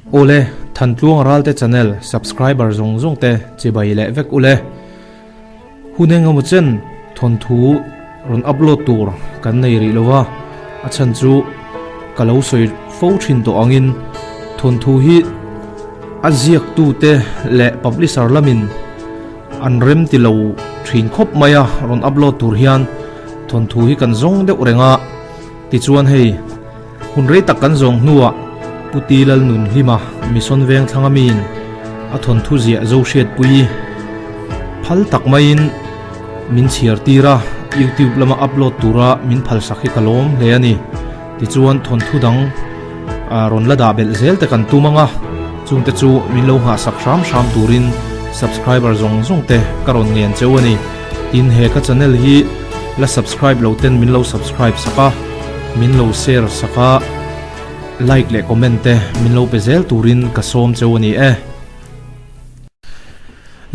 Awle, Thantluang Ralte channel subscriber zawng zawng te chibai leh vek ule. Hun eng emaw chen thawnthu rawn upload tur kan nei rih lo va, a chhan chu ka lo sawi fo thin tawh angin thawnthu hi a ziaktute leh publisher lamin an rem ti lo thin khawp mai a, rawn upload tur hian thawnthu hi kan zawng deuh reng a, tichuan hei hun rei tak kan zawng hnuah Pu Ti Lalnunhlima Mission Vengthlang amiin a thawnthu ziah zo hriatpui phal tak maiin min chhiar tir a, YouTube lama upload tura min phalsak hi ka lawm hle a ni. Tichuan thawnthu dang rawn la dah belh zel te kan tum ang a, chungte chu min lo nghahsak hram hram turin subscriber zawng zawng te ka rawn ngen cheu a ni. Tin he ka channel hi la subscribe lo ten min lo subscribe sak a, min lo share sak a, like leh comment te min lo pe zel turin ka sawm cheu a ni e.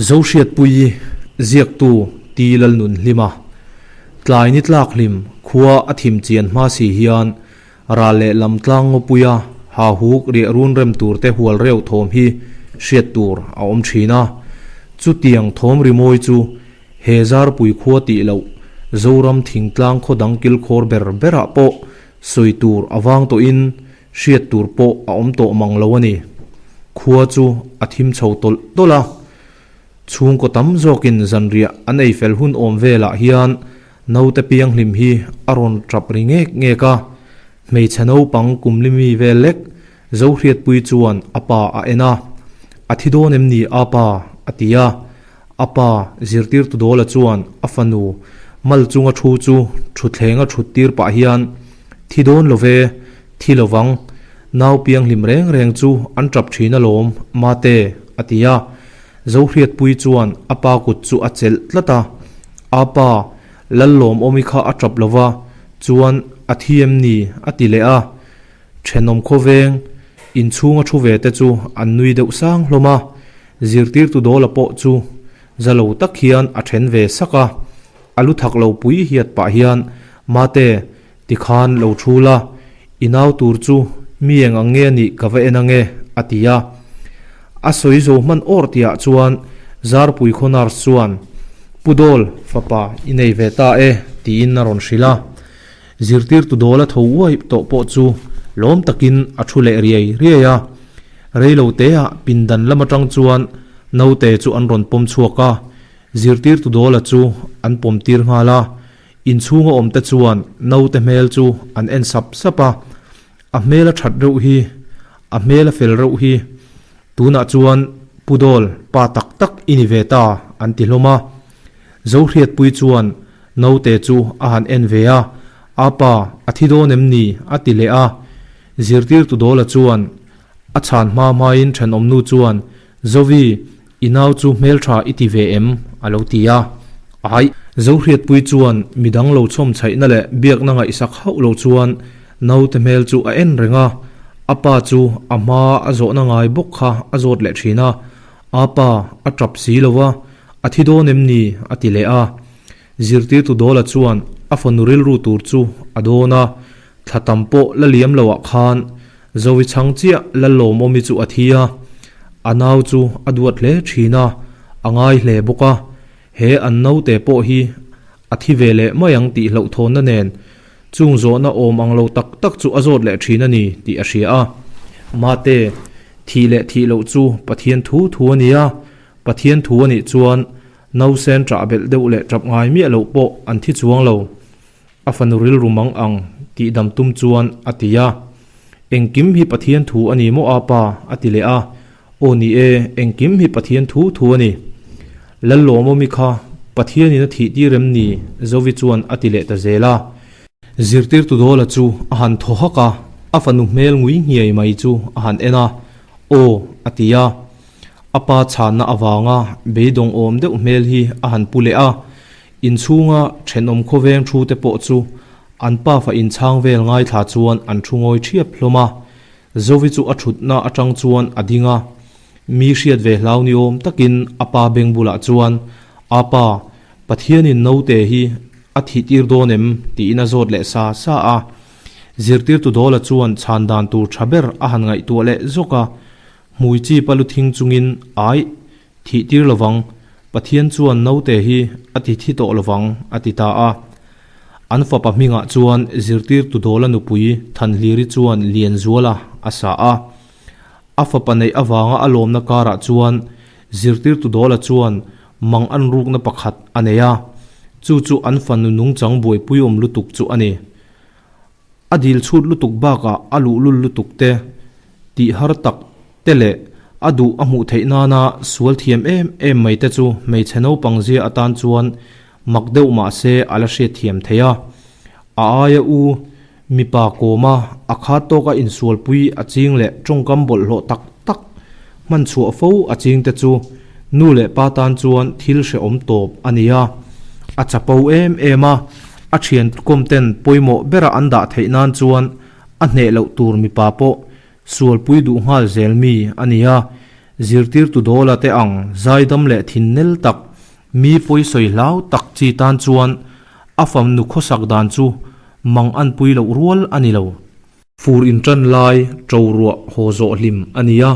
Zohriatpuii ziaktu Ti Lalnunhlima Tlai ni tlak hlim khua a thim chian hma si hian ral leh lam tlang ngawpuia ha huk riah run rem tur te hual reuh thawm hi hriat tur a awm thin a. Chutiang thawm rimawi chu he zarpui khua tih loh Zoram thingtlang khaw dang kilkhawr ber berah pawh sawi tur a vang tawhin hriat tur pawh a awm tawh mang lo a ni. Khua chu a thim chho tawlh tawlh a. Chhungkaw tam zawkin zanriah an ei fel hun awm velah hian naute pianghlim hi a rawn tap ri ngek ngek a, hmeichhe naupang kumlimi vel lek Zohriatpui chuan a pa a en a, A thi dawn em ni a pa? a ti a. A pa zirtirtu Dawla chuan a fanu mal chunga thu chu thutthleng a thut tir pah hian, Thi dawn lo ve, thi lo vang, nau pianghlim reng reng chu an tap thin alawm, mate, a ti a. Zohriatpui chuan a pa kut chu a chelh tlat a, A pa, Lallawmawmi kha a tap lo va, chuan a thi em ni? a ti leh a. Thenawm khawveng inchhunga thu ve te chu an nui deuh sang hlawm a, zirtirtu Dawla pawh chu za lo tak hian a then ve sak a, a lu thak lo pui hiat pah hian, Mate, tikhan lo thu la, i nau tur chu mi eng ang nge anih ka va en ange, a ti a. A sawi zo hman awr tihah chuan Zarpui khaw nurse chuan, Pu Dawl, fapa i nei ve ta e, tiin a rawn hrilh a. Zirtirtu dawl a tho uai tawh pawh chu lawm takin a thu leh riai riai a. Reilo teah pindan lam atang chuan naute chu an rawn pawm chhuak a, zirtirtu dawla chu an pawm tir nghal a. Inchhunga awmte chuan naute hmel chu an en sap sap a, a hmel a that reuh hi, a hmel a fel reuh hi. Tunah chuan Pu Dawl pa tak tak i ni ve ta an ti hlawm a. Zohriatpui chuan Naute chu a han en ve a, A pa, a thi dawn em ni? a ti leh a. Zirtirtu Dawla chuan a chhan hma hmain thenawmnu chuan, Zovi, i nau chu hmeltha i ti ve em? a lo ti a. Aih. Zohriatpui chuan midang lo chhawm chhaihna leh biakna ngaihsak hauh lo chuan naute hmel chu a en reng a, a pa chu a hma a zawhna ngai bawk kha a zawt leh thin a. A pa, a tap si lo va, A thi dawn em ni? a ti leh a. Zirtirtu Dawla chuan a fanu rilru tur chu a dawn a, thla tam pawh la liam loah khan Zovi chhang chiah Lallawmawmi chu a thi a, a nau chu a duat hle thin a, a ngai hle bawk a, he an naute pawh hi a thi ve leh mai ang tih hlauhthawnna nen chung zawhna awm ang lo tak tak chu a zawt leh thin a ni tih a hria a. Mate, thih leh thih loh chu Pathian thu thu a nia, Pathian thu a nih chuan nausen ṭah belh deuh leh ṭap ngai miah loh pawh an thi chuang lo. A fanu rilru mang ang tih dam tum chuan a ti a. Engkim hi Pathian thu a ni maw a pa? a ti leh a. Aw ni e, engkim hi Pathian thu thu a ni. Lallawmawmi kha Pathianin a thih tir em ni? Zovi chuan a ti leh ta zel a. Zirtirtu Dawla chu a han thaw hak a, a fanu hmel ngui nghiai mai chu a han en a, Aw, a ti a. A pa chhanna avanga beidawng awm deuh hmel hi a han pu leh a, inchhunga thenawm khawveng thu te pawh chu an pafa inchhang vel ngaithla chuan an thu ngawi thiap hlawm a. Zovi chu a thutna atang chuan a ding a, mi hriat ve hlau ni awm takin a pa beng bulah chuan, A pa, Pathianin naute hi a thih tir dawn em? tiin a zawt leh sa sa a. Zirtirtu Dawla chuan chhan dan tur tha ber a han ngaihtuah leh zawk a. Hmui chip a lu thing chungin, Aih, thih tir lovang, Pathian chuan naute hi a ti thi tawh lovang, a ti ta a. An fapa hmingah chuan zirtirtu Dawla nupui Thanhliri chuan Lianzuala a sa a. A fapa neih avanga a lawmna karah chuan zirtirtu Dawla chuan mang an rukna pakhat a nei a, chu chu an fanu nungchang buaipuiawm lutuk chu a ni. A dil chhut lutuk bakah a luhlul lutuk te, tih har tak te leh a duh a hmuh theih nana sual thiam em em mai te chu hmeichhe naupang zia atan chuan mak deuh mah se a la hriat thiam thei a. A aia u mipa kawma a khat tawka insualpui a ching leh tawngkam bawlhhlawh tak tak hman chhuah fo a ching te chu nu leh pa tan chuan thil hrehawm tawp a ni a. A chapo em em a, a thian kawm ten pawimawh bera an dah theih nan chuan a hneh loh tur mipa pawh sualpui duh nghal zel mi a ni a. Zirtirtu Dawla te ang zaidam leh thinnel tak Mi pawisawi hlau tak chi tan chuan a famnu khawsak dan chu mang anpui loh rual a ni lo. Fur inṭan lai ṭo ruah haw zawh hlim a ni a,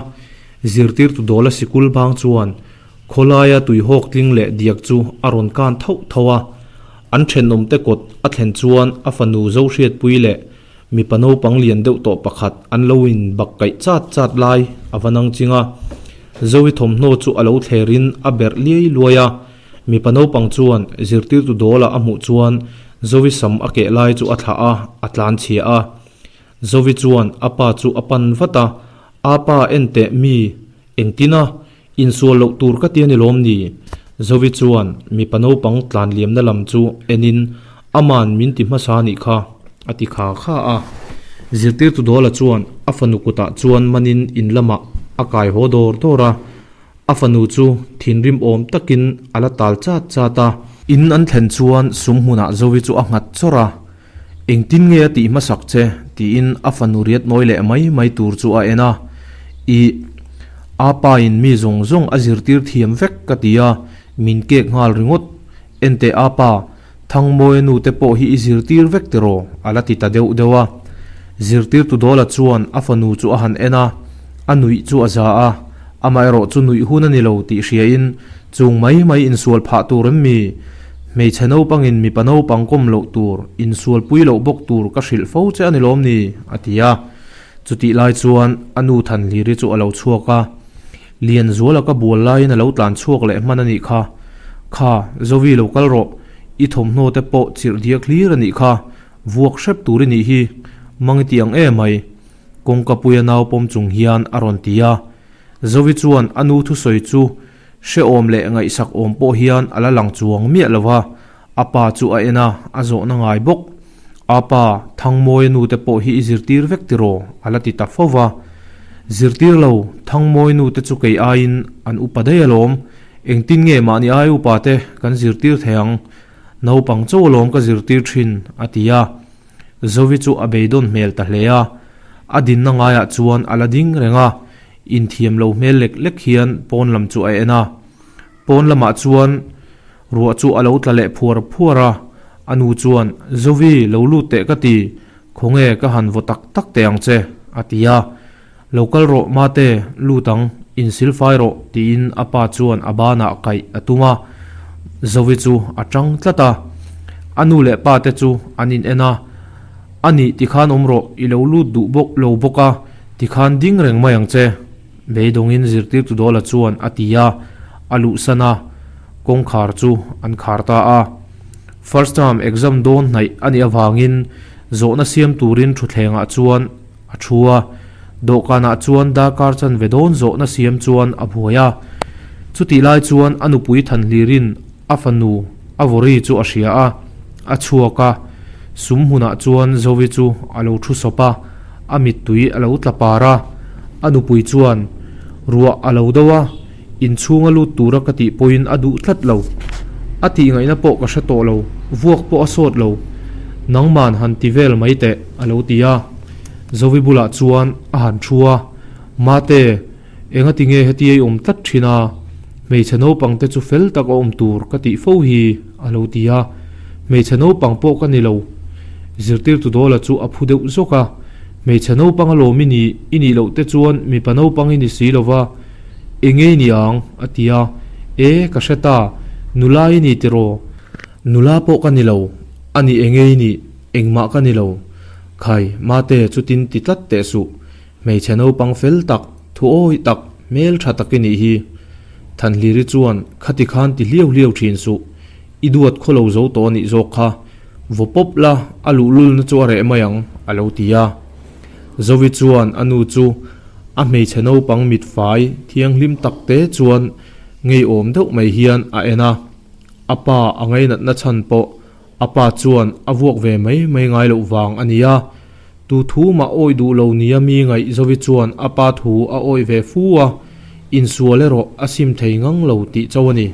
zirtirtu Dawla sikul bang chuan khawlaia tuihawk tling leh diak chu a rawn kan thauh thauh a. An ṭhenawmte kawt a thlen chuan a fanu Zohriatpui leh mipa naupang lian deuh tawh pakhat an lo inbak kaih chat chat lai a va nang ching a. Zoe thawmhnaw chu a lo thlerin a berh liai luai a, mipa naupang chuan zirtirtu dawla a hmuh chuan Zoe sam a keh lai chu a thlah a, a tlan chhia a. Zoe chuan a pa chu a pan vat a, A pa en teh mi, engtin a? Insual loh tur ka ti a ni lawm ni? Zoe chuan mipa naupang tlan liamna lam chu enin Aman min ti hmasa nih kha, a ti kha kha a. Zirtirtu Dawla chuan a fanu kutah chuan manin in lamah a kai haw dawr dawr a. A fanu chu thinrim awm takin a la tal chat chat a. In an thlen chuan sum hmunah Zoe chu a nghat chawrh a. Engtin nge a tih hmasak che? tiin a fanu riat nawi leh mai mai tur chu a en a. Ih, a pa in mi zawng zawng a zirtir thiam vek ka ti a, min kek nghal ringawt. Enteh a pa, Thangmawia nu te pawh hi i zirtir vek tiraw? a la ti ta deuh deuh a. Zirtirtu Dawla chuan a fanu chu a han en a, a nuih chu a za a, amaherawh chu nuih hun a ni lo tih hriain chung mai mai insual phah tur em mi? Hmeichhe naupangin mipa naupang kawm loh tur, insualpui loh bawk tur ka hrilh fo che a ni lawm ni? a ti a. Chutih lai chuan a nu Thanhliri chu a lo chhuak a. Lianzuala ka bual laiin a lo tlan chhuak leh hman a nih kha. Kha, Zovi lo kal rawh, i thawmhnaw te pawh chirh diak hlir a nih kha, vuak hrep tur i nih hi, mang i ti ang em mai. Kawngka puia nau pawm chung hian a rawn ti a. Zovi chuan a nu thusawi chu hrehawm leh ngaihsak awm pawh hian a la lang chuang miah lo va, a pa chu a en a, a zawhna ngai bawk. A pa, Thangmawia nu te pawh hi i zirtir vek tiraw? a la ti ta fo va. Zirtir lo, Thangmawia nu te chu kei aiin an upa daih alawm. Engtin nge mahni ai upa te kan zirtir thei ang? Naupang chauh alawm ka zirtir thin, a ti a. Zovi chu a beidawn hmel ta hle a. A dinna ngaiah chuan a la ding reng a, inthiam lo hmel lek lek hian pawn lam chu a en a. Pawn lamah chuan ruah chu a lo tla leh phuar phuar a, a nu chuan, Zovi, lo lut teh ka ti, khawnge ka han vaw tak tak teh ang che, a ti a. Lo kal rawh mate, lut ang, insilfai rawh, tiin a pa chuan a banah kaih a tum a. Zovi chu a tang tlat a. A nu leh pa te chu an in en a, A nih tikhan awm rawh, i lo lut duh bawk lo bawk a, tikhan ding reng mai ang che. Beidawngin zirtirtu Dawla chuan a ti a, a luhsan a, kawngkhar chu an khar ta a. First term exam dawn hnaih a nih avangin zawhna siam turin thutthlengah chuan a thu a, dawhkanah chuan darkar chanve dawn zawhna siam chuan a buai a. Chutih lai chuan a nupui Thanhlirin a fanu a vawri chu a hria a, a chhuak a, sum hmunah chuan Zovi chu a lo thu sawp a. A mittui a lo tla par a, a nupui chuan ruah a lo do a, inchhunga lut tura ka tih pawhin a duh tlat lo. A tih ngaihna pawh ka hre tawh lo, vuak pawh a sawt lo. Nangman han ti vel mai teh, a lo ti a. Zovi bulah chuan a han thu a, Mate, engati nge heti ei awm tlat thin a? Hmeichhe naupang te chu fel tak a awm tur ka tih fo hi, a lo ti a. Hmeichhe naupang pawh ka ni lo. Zirtirtu Dawla chu a phu deuh zawk a. Hmeichhe naupang alawm i nih, i nih loh te chuan mipa naupang i ni si lo va, enge i ni ang? a ti a. E, ka hre ta, nula i ni tiraw? Nula pawh ka ni lo, a ni enge i nih, engmah ka ni lo. Khai, mate chutin ti tlat teh suh, hmeichhe naupang fel tak, thuawi tak, hmel tha tak i nih hi. Thanhliri chuan khati khan ti hliau hliau thin suh, i duat khaw lo zo tawh a nih zawk kha. Vaw pawp la, a luhlulna chu a reh mai ang, a lo ti a. Zovi chuan a nu chu a hmeichhe naupang mit fai thianghlim tak te chuan ngeiawm deuh mai hian a en a. A pa a ngainatna chhan pawh a pa chuan a vuak ve mai mai ngai loh vang a ni a. Tu thu mah awih duh lo nia mi ngaih Zovi chuan a pa thu a awih ve fu a, insual erawh a sim thei ngang lo tih chauh a ni.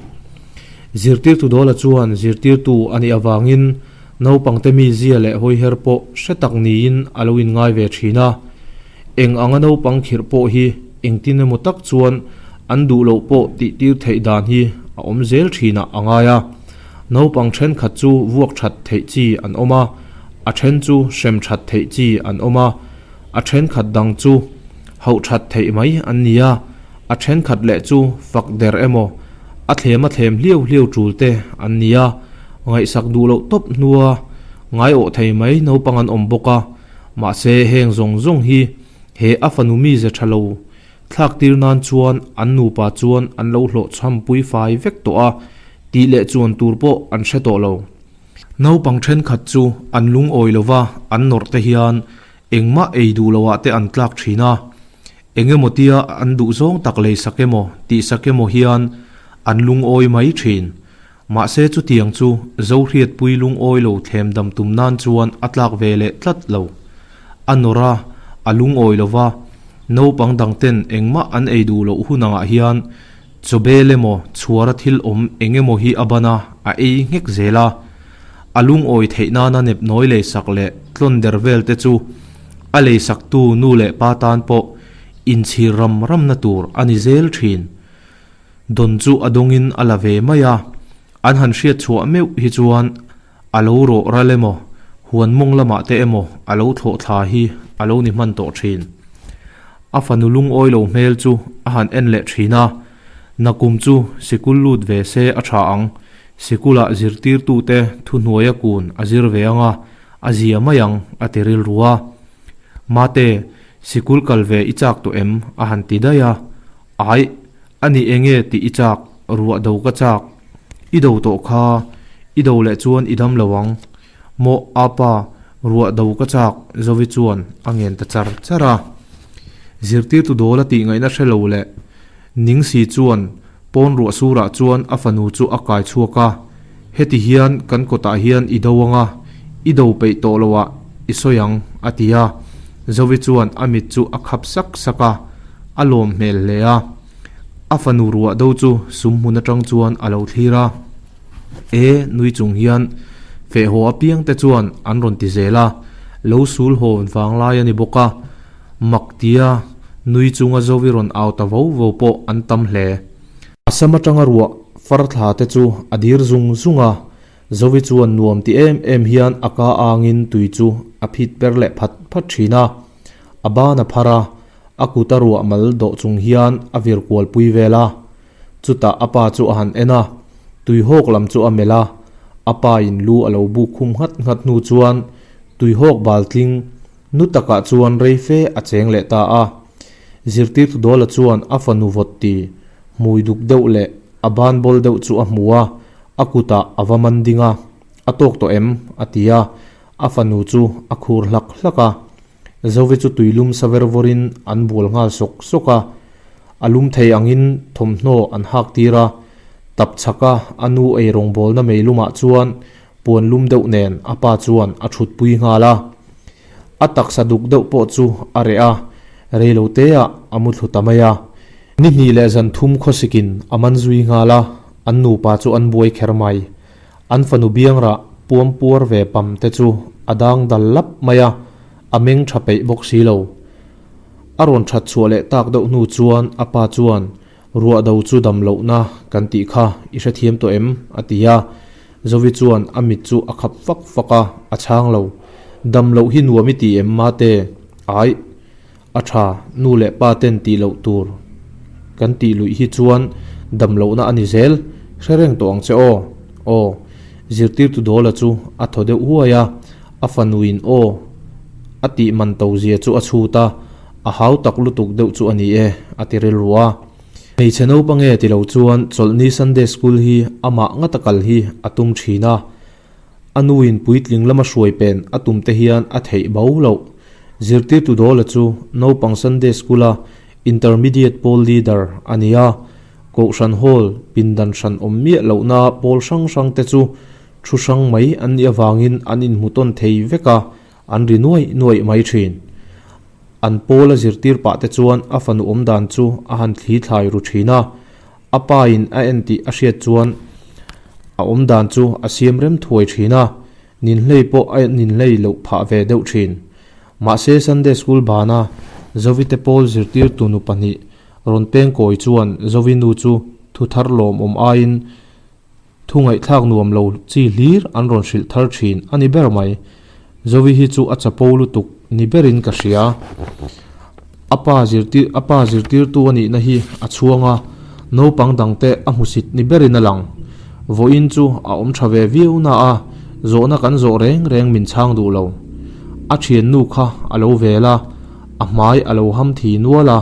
Zirtirtu Dawla chuan zirtirtu a nih avangin naupangte mizia leh hawiher pawh hre tak niin a lo inngai ve thin a. Eng anga naupang khirh pawh hi engtin emaw tak chuan an duh loh pawh tihtir theih dan hi a awm zel thinah a ngai a. Naupang thenkhat chu vuak that theih chi an awm a, a then chu hrem that theih chi an awm a, a thenkhat dang chu hauh that theih mai an ni a, a thenkhat leh chu fak der emaw, a thlem a thlem hliau hliau tul te an ni a, ngaihsak duh loh tawp hnua ngaiawh thei mai naupang an awm bawk a, mahse heng zawng zawng hi he a fanu mize tha lo Thlak tir nan chuan an nupa chuan an lo hlawh chhampui fai vek tawh a, tih leh chuan tur pawh an hre tawh lo. Naupang thenkhat chu an lungawi lo va, an nawrh te hian engmah ei duh loh ah te an tlak thin a. Eng emaw tia an duh zawng tak lei sak emaw tih sak emaw hian an lungawi mai thin. Mahse chutiang chu Zohriatpui lungawi lo thlem dam tum nan chuan a tlak ve leh tlat lo. A nawr a, a lungawi lo va, naupang dang ten engmah an ei duh loh hun angah hian chawbel emaw chhuara thil awm eng emaw hi a ban a, a ei nghek zel a. A lungawi theih nana nepnawi leisak leh tlawn der vel te chu a leisaktu nu leh pa tan pawh inchhir ram ramna tur a ni zel thin. Dawn chu a dawngin a la ve mai a, an han hriat chhuah meuh hi chuan a lo rawh ral emaw, huan mawng lamah te emaw a lo thlawh thla hi a lo ni hman tawh thin. A fanu lungawi lo hmel chu a han en leh thin a, Nakum chu sikul lut ve se a tha ang, sikulah zirtirtute thuhnuaia kun a zir ve ang a, a zia mai ang a ti rilru a. Mate, sikul kal ve i chak tawh em? a han ti daih a. Aih, a ni enge tih i chak, ruah do ka chak. I do tawh kha, i do leh chuan i dam lo ang. Mawh, apa, ruah do ka chak, Zovi chuan a ngen ta char char a. Zirtirtu dawl a tih ngaihna hre lo leh Ning si chuan pawn ruah surah chuan a fanu chu a kai chhuak a, Heti hian kan kawtah hian i do ang a, i do peih tawh lo ah i sawi ang, a ti a. Zovi chuan a mit chu a khap sak sak a. A lawm hmel hle a, a fanu ruah do chu sum hmun atang chuan a lo thlir a. E, nui chung hian feh haw apiang te chuan an rawn ti zel a, lo sul hawn vang lai a ni bawk a, mak tia nui chunga Zovi rawn au ta vo vo pawh an tam hle. A sam atanga ruah far thla te chu a dir zung zung a, Zovi chuan nuam ti em em hian a ka angin tui chu a phit per leh phat phat thin a, a ban a phar a, A kut a ruah mal dawh chung hian a vir kual pui vel a. Chutah a pa chu a han en a, tuihawk lam chu a melh a. A pa in lu a lo buk khum nghat nghat hnu chuan tuihawk bal tling nu takah chuan rei fe a cheng leh ta a. Zirtirtu Dawla chuan a fanu vawt ti hmui duk deuh leh a ban bawl deuh chu a hmu a, a kutah a va man ding a. A tawk tawh em? a ti a. A fanu chu a khur hlak hlak a. Zovi chu tuilum sa ver vawrin an bual nghal sawk sawk a, a lum thei angin thawmhnaw an hak tir a, tap chhaka a nu ei rawngbawlna meilumah chuan puan lum deuh nen a pa chuan a thutpui nghal a. A taksa duk deuh pawh chu a reh a, reiloteah a mu thlu ta mai a. Ni hnih leh zan thum khawsikin a man zui nghal a, an nupa chu an buai kher mai. An fanu biangrah puam puar ve pam te chu a dang dal lap mai a, a meng tha peih bawk si lo. A rawn that chhuah leh tak deuh hnu chuan a pa chuan, Ruah do chu dam lohna kan tih kha i hrethiam tawh em? a ti a. Zovi chuan a mit chu a khap fak fak a, a chhang lo. Dam loh hi nuam i ti em mate? Aih, a tha, nu leh pa ten tih loh tur kan tih luih hi chuan dam lohna a ni zel, hre reng tawh ang che aw. Aw, zirtirtu Dawla chu a thaw deuh huai a, a fanuin aw a tih man to zia chu a chhut a, a hau tak lutuk deuh chu a ni e, a ti rilru a. Hmeichhe naupang e ti lo chuan chawlhni Sunday School hi amah ngata kal hi a tum thin a. A nuin puitling lama hruai pen a tum te hian a theih bo loh. Zirtirtu Dawla chu naupang Sunday School-a Intermediate Pawl Leader a ni a. Kohhran Hall pindan hran awm miah lohna pawl hrang hrang te chu thu hrang mai an nih avangin an inhmu tawn thei vek a, an ri nuaih nuaih mai thin. An pawl a zirtir pah te chuan a fanu awm dan chu a han thli thlai ru thin a, a pa in a en tih a hriat chuan a awm dan chu a siam rem thuai thin a, ninhlei pawh a ninhlei loh phah ve deuh thin. Mahse Sunday School bana Zovite pawl zirtirtu nu pahnih rawn peng kawi chuan Zovi nu chu thu thar lawmawm aiin Thu ngaihthlak nuam lo chi hlir an rawn hrilh thar thin a ni ber mai. Zovi hi chu a chapo lutuk ni berin ka hria. A pa zirtir a pa zirtirtu a nihna hi a chhuang a, naupang dangte a hmusit ni berin a lang. Vawiin chu a awm tha ve viau na a, zawhna kan zawh reng reng min chhang duh lo. A thiannu kha a lo vel a, a hmai a lo ham thi nual a.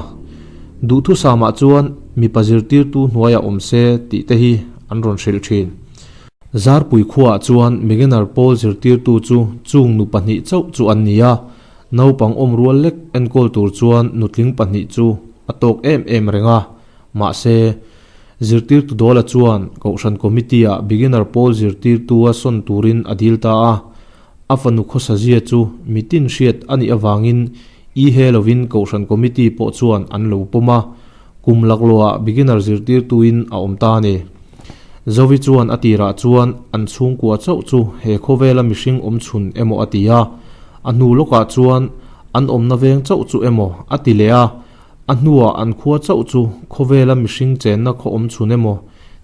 Duhthusamah chuan mipa zirtirtu hnuaiah awm se tih te hi an rawn hrilh thin. Zarpui khuaah chuan Beginner pawl zirtirtu chu chung nu pahnih chauh chu an ni a, naupang awm rual lek enkawl tur chuan nutling pahnih chu a tawk em em reng a. Mahse, zirtirtu Dawla chuan Kohhran Committee-ah Beginner pawl zirtirtua sawn turin a dil ta a, a fanu khawsazia chu mitin hriat a nih avangin i he lovin Kohhran Committee pawh chuan an lo pawm a, kum laklawhah beginner zirtirtuin a awm ta a ni. Zovi chuan a tirah chuan an chhungkua chauh chu he khawvela mihring awm chhun emaw a ti a, a hnu lawkah chuan an awmna veng chauh chu emaw a ti leh a, a hnuah an khua chauh chu khawvela mihring chenna khaw awm chhun emaw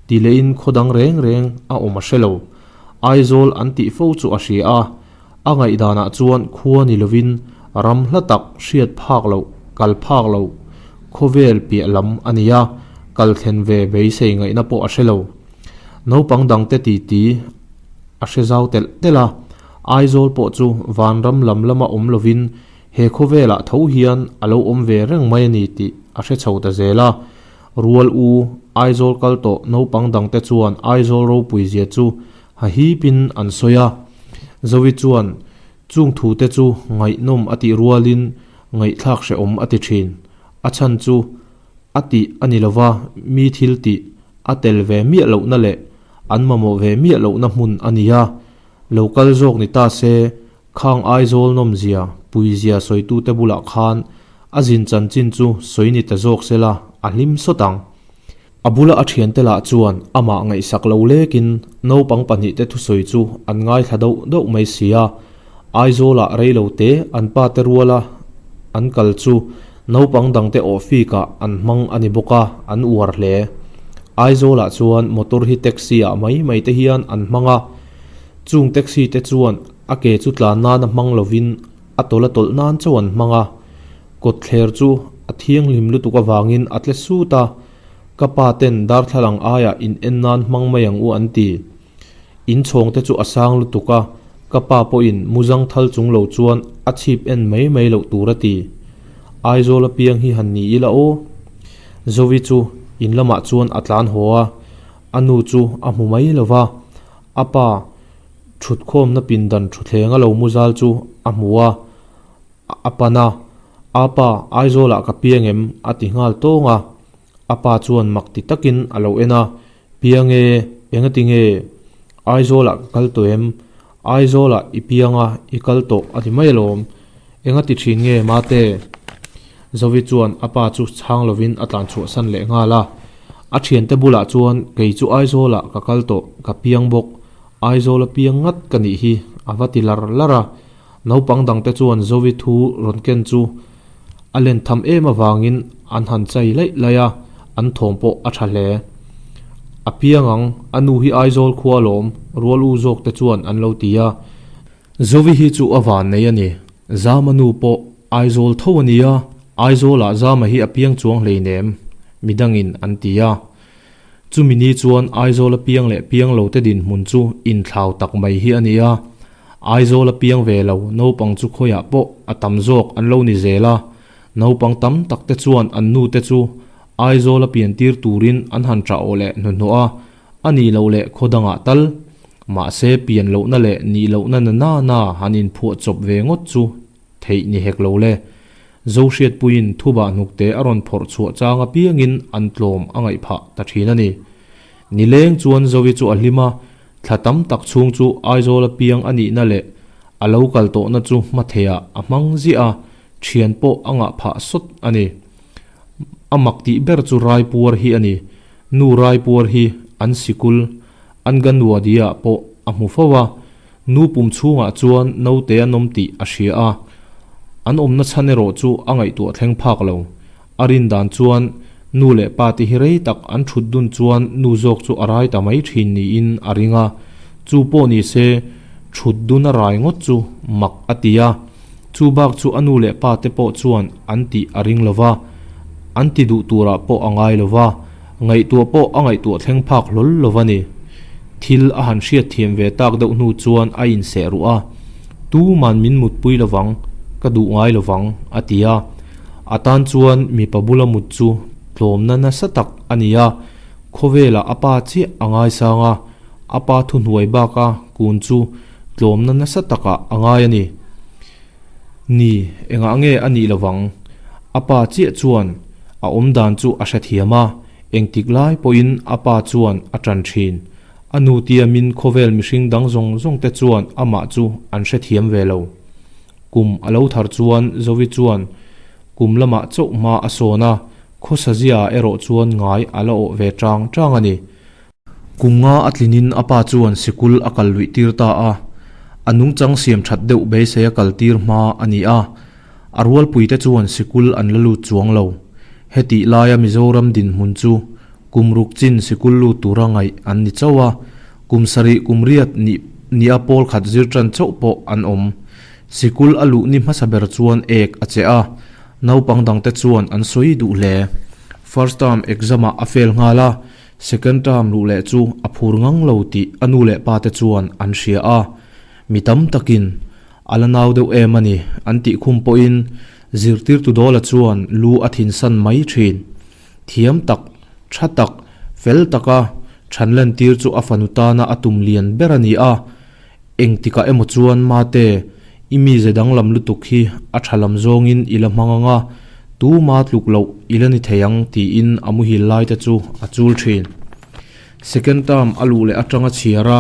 ti lehin khaw dang reng reng a awm a hre lo. Aizawl an tih fo chu a hria a, a ngaihdanah chuan khua ni lovin ram hla tak hriat phak loh, kal phak loh khawvel piah lam a ni a, kal thlen ve beisei ngaihna pawh a hre lo. Naupang dangte titi a hre zau telh telh a, Aizawl pawh chu vanram lam lama awm lovin he khawvelah tho hian a lo awm ve reng mai a ni tih a hre chho ta zel a. Rual u, Aizawl kal tawh naupang dangte chuan Aizawl ropui zia chu hahipin an sawi a. Zovi chuan chung thute chu ngaihnawm a tih rualin ngaihthlak hrehawm a ti thin. A chhan chu a tih a ni lova, mi thil tih a tel ve miah lohna leh an mamawh ve miah lohna hmun a ni a. Lo kal zawk ni ta se Khang Aizawl nawmzia, puizia sawitute bulah khan a zin chanchin chu sawi ni ta zawk sela a hlim sawt ang. A bula a thiante lah chuan amah ngaihsak lo lekin naupang pahnihte thusawi chu an ngaithla dauh dauh mai si a. Aizawlah reilo te an pa te ruala an kal chu naupang dangte awhfikah an hmang a ni bawk a, an uar hle. Aizawlah chuan motor hi taxi ah mai mai te hian an hmang a, chung taxi te chuan A ke chu tlan nana hmang lovin a tawlh a tawlh nan chauh an hmang a, kawtthler chu a thianghlim lutuk avangin a tle sut a, ka pa ten darthlalang aiah in en nan hmang mai ang u an ti. In chhawng te chu a sang lutuk a, ka pa pawhin muzang thal chung lo chuan a chhip en mai mai loh tur a ti. Aizawl apiang hi han ni ila aw. Zovi chu in lamah chuan a tlan haw a, a nu chu a hmu mai lova, a pa Thutkhawmna pindan thutthleng a lo mu zal chu a hmu a, a pan a, A pa, Aizawlah ka piang em? a ti nghal tawng a. A pa chuan mak ti takin a lo en a, Piang e, engati nge? Aizawlah ka kal tawh em? Aizawlah i piang a, i kal tawh a ti mai alawm. Engati thin nge mate? Zovi chuan a pa chu chhang lovin a tlan chhuahsan leh nghal a. A thiante bulah chuan, Kei chu Aizawlah ka kal tawh, ka piang bawk. Aizawl a piang ngat ka nih hi, a va ti lar lar a. Naupang dangte chuan Zovi thu rawn ken chu a len tham em avangin an han chai laih laih a, an thawm pawh a tha hle. A piang ang, a nu hi Aizawl khua alawm, rual u zawk te chuan an lo ti a. Zovi hi chu a van nei a ni, Zama nu pawh. Aizawl tho a nia, Aizawlah Zama hi a piang chuang hleinem, midangin an ti a. Chumi ni chuan Aizawla piang leh piang lo te dinhmun chu inthlau tak mai hi a ni a. Aizawla piang ve lo naupang chu khawiah pawh a tam zawk an lo ni zel a. Naupang tam tak te chuan an nu te chu Aizawla pian tir turin an han ṭah aw leh hnuhnawh a, a nih loh leh khaw dangah tal. Mahse pian lohna leh nih lohna na na na han inphuah chawp ve ngawt chu theih ni hek lo le. Zohriatpuiin thubah hnukte a rawn phawrh chhuah chang apiangin an tlawm a ngaih phah ta thin a ni. Nileng chuan Zovi chu a hlim a, thla tam tak chhung chu Aizawl apiang a nihna leh a lo kal tawhna chu hmatheiah a hmang ziah a, thian pawh a ngah phah sawt a ni. A mak tih ber chu Raipuar hi a ni. Nu Raipuar hi an sikul Anganwadi-ah pawh a hmu fo a, Nu pum chhungah chuan naute an awm tih a hria a, an awmna chhan erawh chu a ngaihtuah thleng phak lo. A rin dan chuan nu leh pa te hi rei tak an thut dun chuan nu zawk chu a rai ta mai thin niin a ring a, chu pawh ni se thut dun a rai ngawt chu mak a ti a, chu bak chu a nu leh pa te pawh chuan an tih a ring lo va, an ti duh turah pawh a ngai lo va. Ngaihtuah pawh a ngaihtuah thleng phak hlawl lo va ni. Thil a han hriat thiam ve tak deuh hnu chuan a inseh ruh a, Tuman min mutpui lovang, ka duh ngai lovang, a ti a. A tan chuan mipa bula mut chu tlawmna nasa tak a ni a, khawvelah a pa chiah a ngaisang a, a pa thuhnuai baka kun chu tlawmna nasa takah a ngai a ni. Ni, engah nge a nih lovang? A pa chiah chuan a awm dan chu a hrethiam a, engtik lai pawhin a pa chuan a ṭan ṭhin. A nu tiamin khawvel mihring dang zawng zawng te chuan amah chu an hrethiam ve lo. Kum a lo thar chuan Zovi chuan kum lamah chauh hma a sawn a, khawsazia ah erawh chuan ngai a la awh ve ṭang ṭang a ni. Kum nga a tlinin a pa chuan sikul a kal luih tir ta a, a nungchang siam that deuh beisei a kal tir hma a ni a, a rualpuite chuan sikul an la lut chuang lo. Hetih laia Mizoram dinhmun chu kum ruk chin sikul lut tura ngaih an ni chauh a, kum sarih kum riat nih nia pawl khat zir tan chauh pawh an awm. Sikul a luh ni hmasa ber chuan ek a che a, naupang dangte chuan an sawi duh hle. First term exam ah a fail nghal a, Second term luh leh chu a phur ngang lo tih a nu leh pa te chuan an hria a, mi tam takin a la nau deuh em a ni an tih khum pawhin zirtirtu Dawla chuan lu a thinsan mai thin. Thiam tak, tha tak, fel taka than lentir chu a fanu tana a tum lian ber a ni a, Engtikah emaw chuan Mate, i mize danglam lutuk hi a tha lam zawngin i la hmang ang a, tuma tluk loh i la ni thei ang tiin a muhil lai te chu a chul thin. Second term a luh leh atanga chhiar a,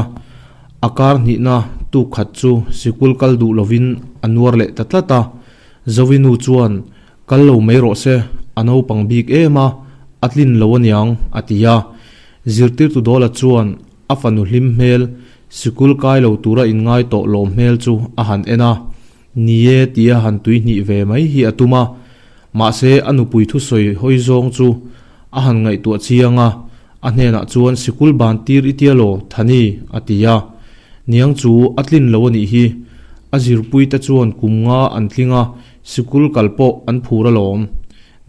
a kar hnihna tuk khat chu sikul kal duh lovin a nuar leh ta tlat a, Zovinu chuan kal lo mai rawh se, a naupang bik em a, a tlin lo aniang a ti a. Zirtirtu Dawla chuan A fanu hlim hmel, sikul kai lo tura inngai tawh lawm hmel chu a han en a, Ni e tia han tuihnih ve mai hi a tum a, mahse a nupui thusawi hawi zawng chu a han ngaihtuah chiang a, a hnenah chuan sikul ban tir i tia law Thani a ti a, Niang chu a tlin lo a nih hi, a zirpui te chuan kum nga an tling a, sikul kal pawh an phur alawm.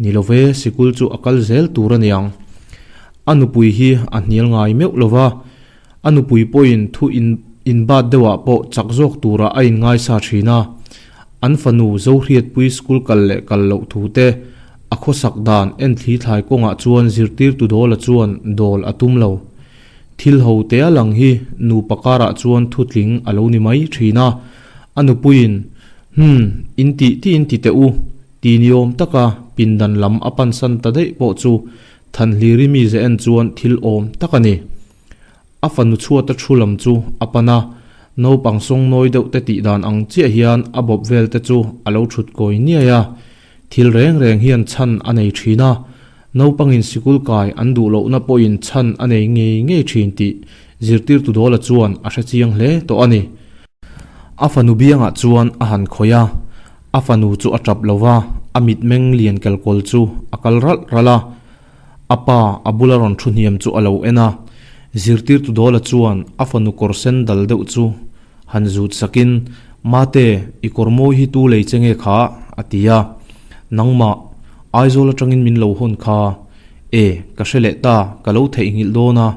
Ni lo ve, sikul chu a kal zel tur a niang. A nupui hi a hnial ngai meuh lo va, a nupui pawhin thu in inbat deuhah pawh chak zawk turah a inngaisa thin a. An fanu Zohriatpui school kal leh kal loh thu te a khawsak dan enthli thlai kawngah chuan zirtirtu Dawla chuan dawl a tum lo. Thil ho te a lang hi nupa karah chuan thutling a lo ni mai thin a. A nupuiin, Hum, in tih tih in ti teh u, ti ni awm taka pindan lam a pansan ta daih pawh chu Thanhliri mize en chuan thil awm tak a ni. A fanu chhuata thu lam chu a pan a, naupang sawngnawi deuh te tih dan ang chiah hian a bawp vel te chu a lo thut kawi niai a. Thil reng reng hian chhan a nei thin a, naupangin sikul kai an duh lohna pawhin chhan a nei ngei ngei thin tih zirtirtu Dawla chuan a hre chiang hle tawh a ni. A fanu biangah chuan a han khawih a, a fanu chu a tap lo va, a mitmeng lian kelkawl chu a kal ralh ralh a. A pa a bula rawn thu hniam chu a lo en a, zirtirtu Dawla chuan a fanu kawr sen dal deuh chu han zut sakin, Mate, i kawr mawi hi tu lei che nge kha? A ti a. Nangmah, Aizawl atangin min lo hawn kha. E, ka hre leh ta, ka lo theihnghilh dawn a.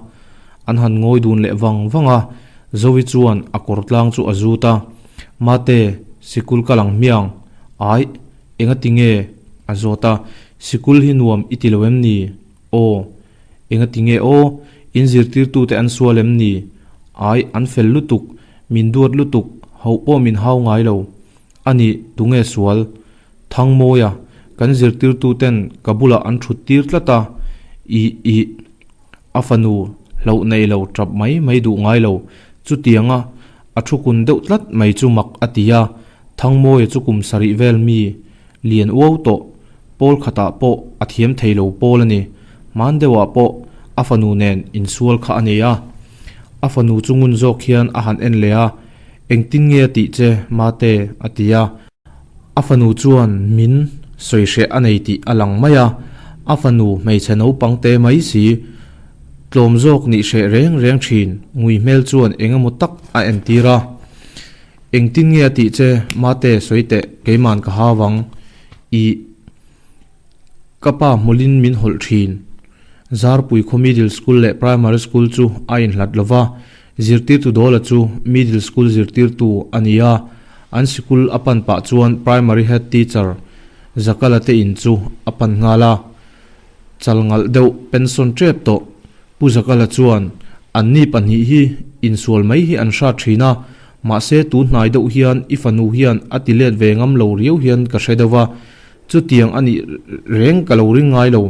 An han ngawi dun leh vang vang a, Zovi chuan a kawr tlang chu a zut a. Mate, sikul ka lang hmiang. Aih, engati nge? A zawt a. Sikul hi nuam i ti lo em ni? Aw, engati nge aw? In zirtirtute an sual em ni? Aih, an fel lutuk, min duat lutuk, hauh pawh min hau ngai lo. A nih, tunge sual? Thangmawia, kan zirtirtuten ka bulah an thut tir tlat a, ih, ih. A fanu hlauh nei lo tap mai mai duh ngai lo. Chutianga a thu kun deuh tlat mai chu mak a ti a, Thangmawia chu kum sarih vel mi lian uau tawh, pawl khatah pawh a thiam thei lo pawl a ni. Hman deuhah pawh a fanu nen insual kha a nei a. A fanu chu ngun zawk hian a han en leh a, Engtin nge a tih che, Mate? a ti a. A fanu chuan min sawi hreh a nei tih a lang mai a, a fanu hmeichhe naupang te mai si, tlawm zawk nih hreh reng reng thin ngui hmel chuan eng emaw tak a entir a. Engtin nge a tih che, Mate sawi teh, keiman ka hau ang. Ih, ka pa hmawlhin min hawlh thin. Zarpui khaw Middle School leh Primary School chu a inhlat lo va, Zirtirtu Dawla chu Middle School zirtirtu a ni a, an sikul a pan pah chuan Primary Head Teacher Zakala te in chu a pan nghal a. Chal ngalh deuh pension tep tawh Pu Zakala chuan anni pahnih hi insual mai hi an hrat thin a, mahse tun hnai deuh hian i fanu hian a ti let ve ngam lo riau hian ka hre deuh a, chutiang a nih reng ka lo ring ngai lo,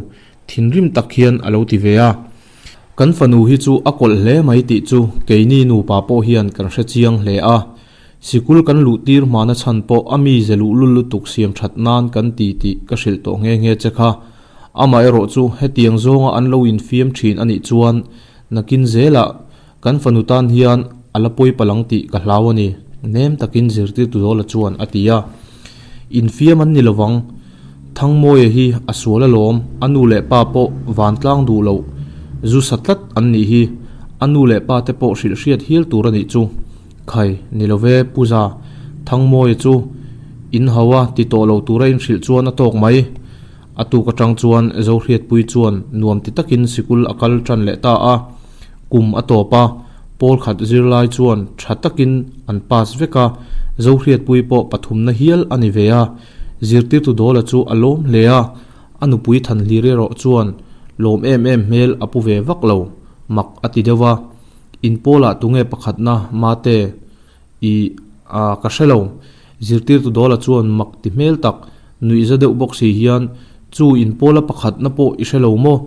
thinrim tak hian a lo ti ve a. Kan fanu hi chu a kawlh hle mai tih chu keini nupa pawh hian kan hre chiang hle a. Sikul kan luh tir hmana chhan pawh a mi ze luh lul lutuk siam that nan kan ti tih ka hrilh tawh nghe nghe che kha. Amaherawh chu hetiang zawnga an lo infiam thin a nih chuan nakin zelah kan fanu tan hian a la pawi palang tih ka hlau a ni, nem takin zirtirtu Dawla chuan a ti a. Infiam an ni lovang, Thangmawia hi a sual alawm, a nu leh pa pawh vantlang duh loh zu sa tlat an nih hi, a nu leh pa te pawh hrilh hriat hial tur a nih chu. Khai, ni lo ve, Pu Za, Thangmawia chu in hau a ti tawh lo tura inhrilh chuan a tawk mai. A tuk atang chuan Zohriatpui chuan nuam ti takin sikul a kal tan leh ta a. Kum a tawp a, pawl khat zirlai chuan tha takin an pass vek a, Zohriatpui pawh pathumna hial a ni ve a. Zirtirtu Dawla chu a lawm hle a, a nupui Thanhlir erawh chuan lawm em em hmel a pu ve vak lo, mak a ti deuh a. In pawlah tunge pakhatna Mate? Ih, a, ka hre lo. Zirtirtu Dawla chuan mak ti hmel tak, nuihza deuh bawk si hian, Chu inpawla pakhatna pawh i hre lo maw?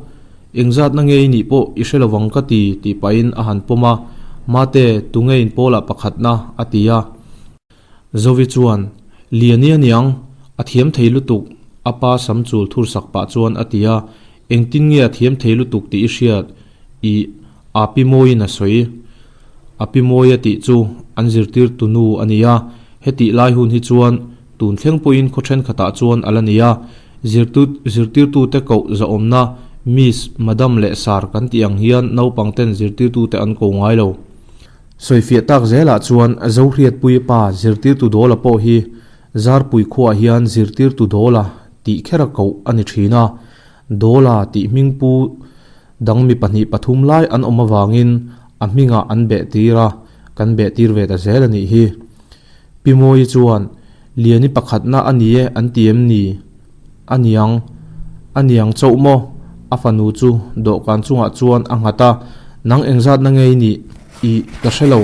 Engzatna nge i nih pawh i hre lo vang ka ti, tih pahin a han pawm a. Mate, tunge inpawla pakhatna? a ti a. Zovi chuan, Liani a niang, a thiam thei lutuk, a pa sam chul thur sak pah chuan a ti a. Engtin nge a thiam thei lutuk tih i hriat? Ih, a pi mawiin a sawi. A pi Mawia tih chu an zirtirtu nu a ni a, hetih lai hun hi chuan tun thleng pawhin khaw thenkhatah chuan a la ni a, zirtirtute koh zahawmna Miss, Madam leh Sir kan tih ang hian naupangten zirtirtute an ko ngai lo. Sawifiah tak zelah chuan Zohriatpuii pa zirtirtu Dawla pawh hi Zarpui khuaah hian zirtirtu Dawla tih khera koh a ni thin a, Dawla tih hmingpu Dang mi pahnih pathum lai an awm avangin a hmingah an beh tir a, kan beh tir ve ta zel a nih hi. Pi Mawii chuan, Liani pakhatna a ni e an ti em ni? A niang, a niang chauh maw? A fanu chu dawhkan chungah chuan a nghat a, Nang engzatna nge i nih? Ih, ka hre lo.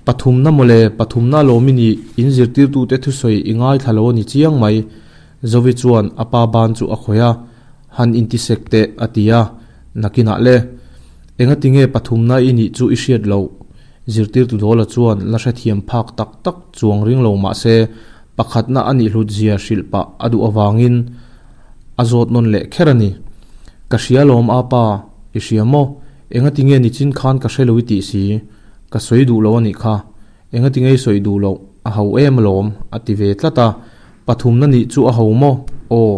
Pathumna mawle, pathumna alawm i nih, in zirtirtute thusawi i ngaithla lo a ni chiang mai. Zovi chuan a pa ban chu a khawih a. Han intisek teh, a ti a. Nakinah le, engati nge pathumna i nih chu i hriat loh? Zirtirtu Dawla chuan la hrethiam phak tak tak chuang ring lo mah se, pakhatna a nih hlut zia hrilh pah a duh avangin a zawt nawn leh kher a ni. Ka hria lawm a pa, i hria maw? Engati nge nichin khan ka hre lo i tih si? Ka sawi duh lo a nih kha. Engati nge i sawi duh loh? A ho em alawm, a ti ve tlat a. Pathumna nih chu a ho maw? Aw.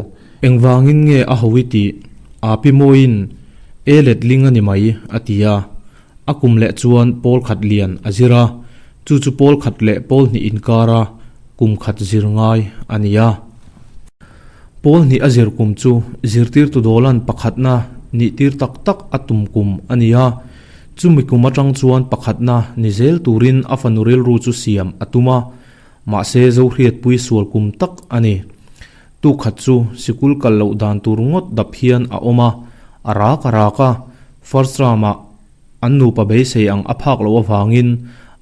Engvangin nge a ho i tih? Aa pi mawiin e letling a ni mai, a ti a. A kum leh chuan pawl khat lian a zir a, chu chu pawl khat leh pawl hnih inkara kum khat zir ngai a ni a. Pawl hnih a zir kum chu zirtirtu dawlan pakhatna nih tir tak tak a tum kum a ni a. Chumi kum atang chuan pakhatna ni zel turin a fanu rilru chu siam a tum a, mahse Zohriatpui sual kum tak a ni. Tukhat chu sikul kal loh dan tur ngawt dap hian a awm a, a rak a rak a, first round ah an nupa beisei ang a phak loh avangin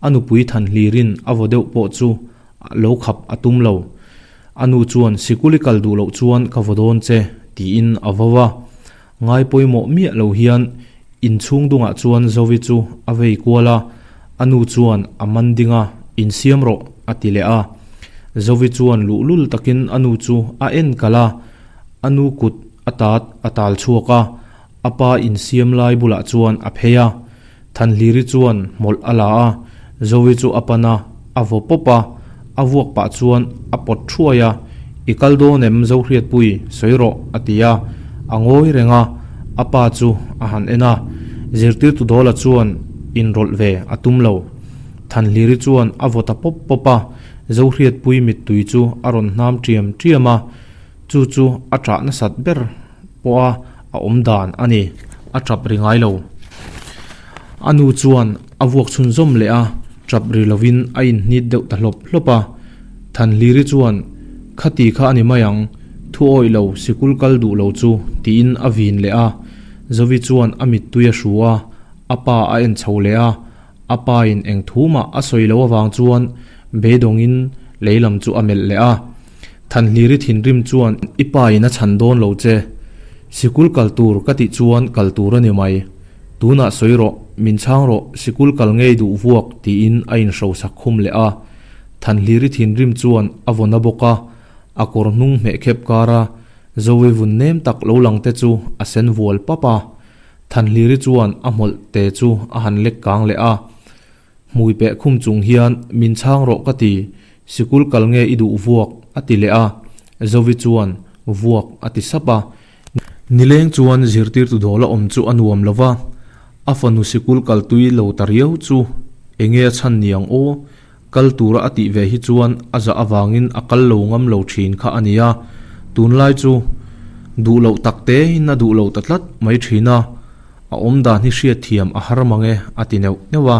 a nupui than hlirin a vaw deuh pawh chu lo khap a tum lo. A nu chuan sikul i kal duh loh chuan ka vaw dawn che tiin a vo a. Ngai pawimawh miah lo hian inchhung dungah chuan Zovi chu a vei kual a, a nu chuan a man ding a, Insiam rawh a ti leh a. Zovi chuan luhlul takin a nu chu a en kalh a, a nu kut a tat a tal chhuak a, a pa insiam lai bulah chuan a phei a. Thanhliri chuan hmawlh a la a, Zovi chu a pan a, a vaw pawp a, a vuak pah chuan a pawt thuai a, I kal dawn em Zohriatpui, sawi rawh a ti a, a ngawi reng a, a pa chu a han en a, zirtirtu Dawla chuan inrawlh ve a tum lo. Thanhliri chuan a vaw ta pawp pawp a, Zohriatpui mittui chu a rawn hnam ṭiam ṭiam a, chu chu a ṭah nasat ber pawha a awm dan a ni. A ṭap ri ngai lo. A nu chuan a vuak chhunzawm leh a, ṭap ri lovin a inhnit deuh ta hlawp hlawp a. Thanhliri chuan, Khati kha a ni mai ang, thu awih lo, sikul kal duh lo chu, tiin a vin leh a. Zovi chuan a mittui a hru a, a pa a en chho leh a. A pa in eng thu mah a sawi lo avang chuan beidawngin lei lam chu a melh leh a. Thanhliri thinrim chuan i pa in a chhan dawn lo che. Sikul kal tur ka tih chuan kal tur a ni mai. Tunah sawi rawh, min chhang rawh, sikul kal ngei duh vuak tiin a inhrosak khum leh a. Thanhliri thinrim chuan a vaw na bawk a, a kawr hnung hmeh khep kar a, Zoe vun nem tak lo lang te chu a sen vual pap a. Thanhliri chuan a hmawlh te chu a han lek kang leh a, Hmui peh khum chung hian min chhang rawh ka ti, sikul kal nge i duh vuak a ti leh a, Zovi chuan vuak a ti sap a. Nileng chuan zirtirtu dawl a awm chu a nuam lo va, a fanu sikul kal tui lo ta riau chu enge a chhan niang aw, kal tura a tih ve hi chuan a zah avangin a kal lo ngam lo thin kha a ni a, tunlai chu duh loh tak tein a duh lo ta tlat mai thin a, a awm dan hi hriatthiam a har mang e a ti neuh neuh a,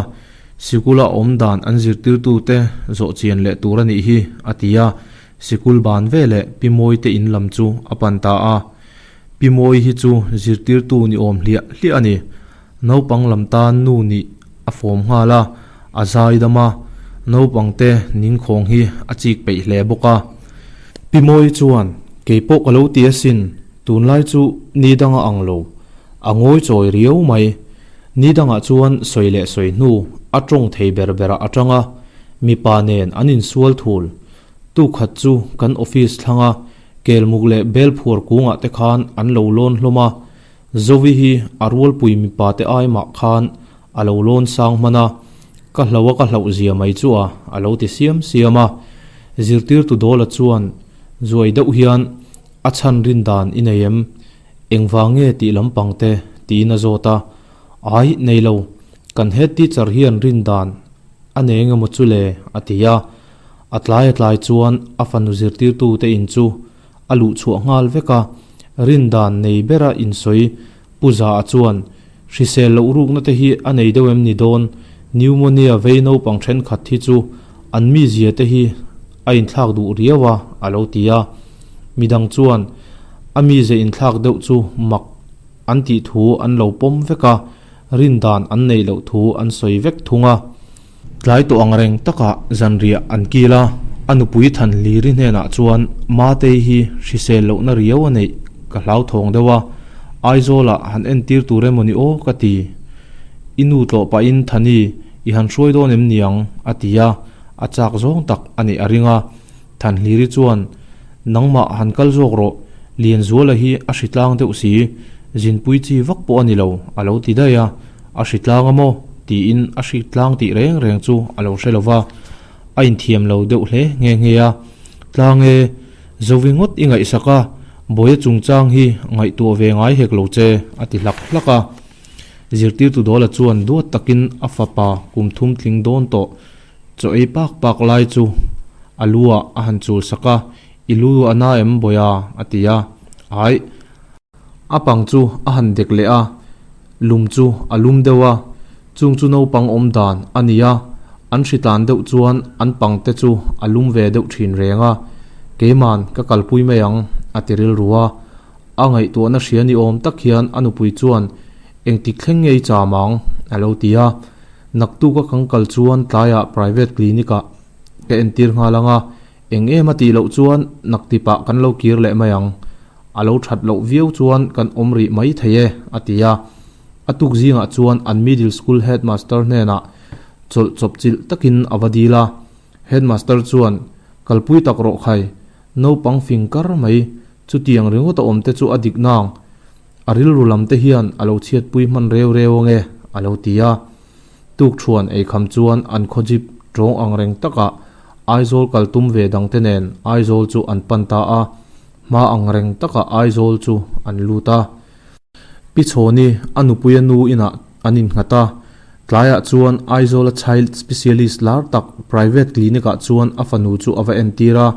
sikula awm dan an zirtirtute zawh chian leh tur a nih hi a ti a, sikul ban veleh Pi Mawite in lam chu a pan ta a, Pi Mawi hi chu zirtirtu ni awm hliah hliah a ni. Naupang lam tan nu nih a fawm nghal a, a zai dam a, naupang te ningkhawng hi a chik peih hle bawk a. Pi Mawi chuan, Kei pawh ka lo ti asin, tunlai chu ni danga ang lo, a ngawi chawi riau mai. Ni dangah chuan sawi leh sawi hnu a tawng thei ber berah a tang a, mipa nen an insual thul. Tukhat chu kan office thlanga kelmuk leh belphuar kungah te khan an lo lawn hlawm a, Zovi hi a rualpui mipa te ai mah khan a lo lawn sang hman a, ka hlo a ka hlauh zia mai chu a, a lo ti siam siam a. Zirtirtu Dawla chuan zuai deuh hian a chhan rin dan i nei em? Engvang nge tih lampang te? tiin a zawt a. Ai, nei lo. Kan head teacher hian rin dan a nei engemaw chu le? a ti a. A tlai a tlai chuan a fanu zirtirtu te in chu a luh chhuah nghal vek a, rindan nei bera insawi Pu Za-a chuan, Hrisel loh rukna te hi a nei deuh em ni dawn? Pneumonia vei naupang thenkhat hi chu an mizia te hi a inthlak duh riau a, a lo ti a. Midang chuan a mize inthlak deuh chu mak an tih thu an lo pawm vek a, rindan an neih loh thu an sawi vek thung a. Tlai tawh ang reng takah zanriah an kil a, a nupui Thanhliri hnenah chuan Matei hi hrisel lohna riau a neih ka hlauthawng deuh a, Aizawlah han entir tur emaw ni aw ka ti. I nu tlawh pahin Thani i han hruai dawn em niang a ti a, a chak zawng tak a nih a ring a. Thanhliri chuan Nangmah han kal zawk rawh, Lianzuala hi a hritlang deuh si, zinpui chi vak pawh a ni lo a lo ti daih a. A hritlang a maw? tiin a hritlang tih reng reng chu a lo hre lo va, a inthiam lo deuh hle nghe nghe a. Tlang e, Zovi ngawt i ngaihsak a, Bawia chungchang hi ngaihtuah ve ngai hek lo che, a ti hlak hlak a. Zirtirtu Dawla chuan duat takin a fapa kum thum tling dawn tawh chaw ei pak pak lai chu a lu ah a han chul sak a. I lu a na em Bawiha? a ti a. Aih. A pang chu a han dek leh a, lum chu a lum deuh a, chung chu naupang awm dan a ni a, an hritlan deuh chuan an pang te chu a lum ve deuh thin reng a, keiman ka kalpui mai ang a ti rilru a. A ngaihtuahna hria ni awm tak hian a nupui chuan engtik thleng ngei cham ang a lo ti a, naktuka kan kal chuan tlaiah private clinic ah ka entir nghal ang a, Eng em a tih loh chuan naktipah kan lo kir leh mai ang. A lo that loh viau chuan kan awm rih mai thei e, a ti a. A tuk zingah chuan an middle school headmaster hnenah chawlh chawp chilh takin a va dil a. Headmaster chuan, Kalpui tak rawh khai, naupang fing kar mai, chutiang ringawt a awm te chu a dik nang. A rilru lam te hian a lo chhiatpui hman reu reu ange, a lo ti a. Tukṭhuan eikham chuan an khaw jeep ṭawng ang reng takah Aizawl kal tum ve dangte nen Aizawl chu an pan ta a, hma ang reng takah Aizawl chu an lut a. Pi Chhawni a nupuia nu inah an innghat a, tlaiah chuan Aizawla child specialist lar tak private clinic ah chuan a fanu chu a va entir a,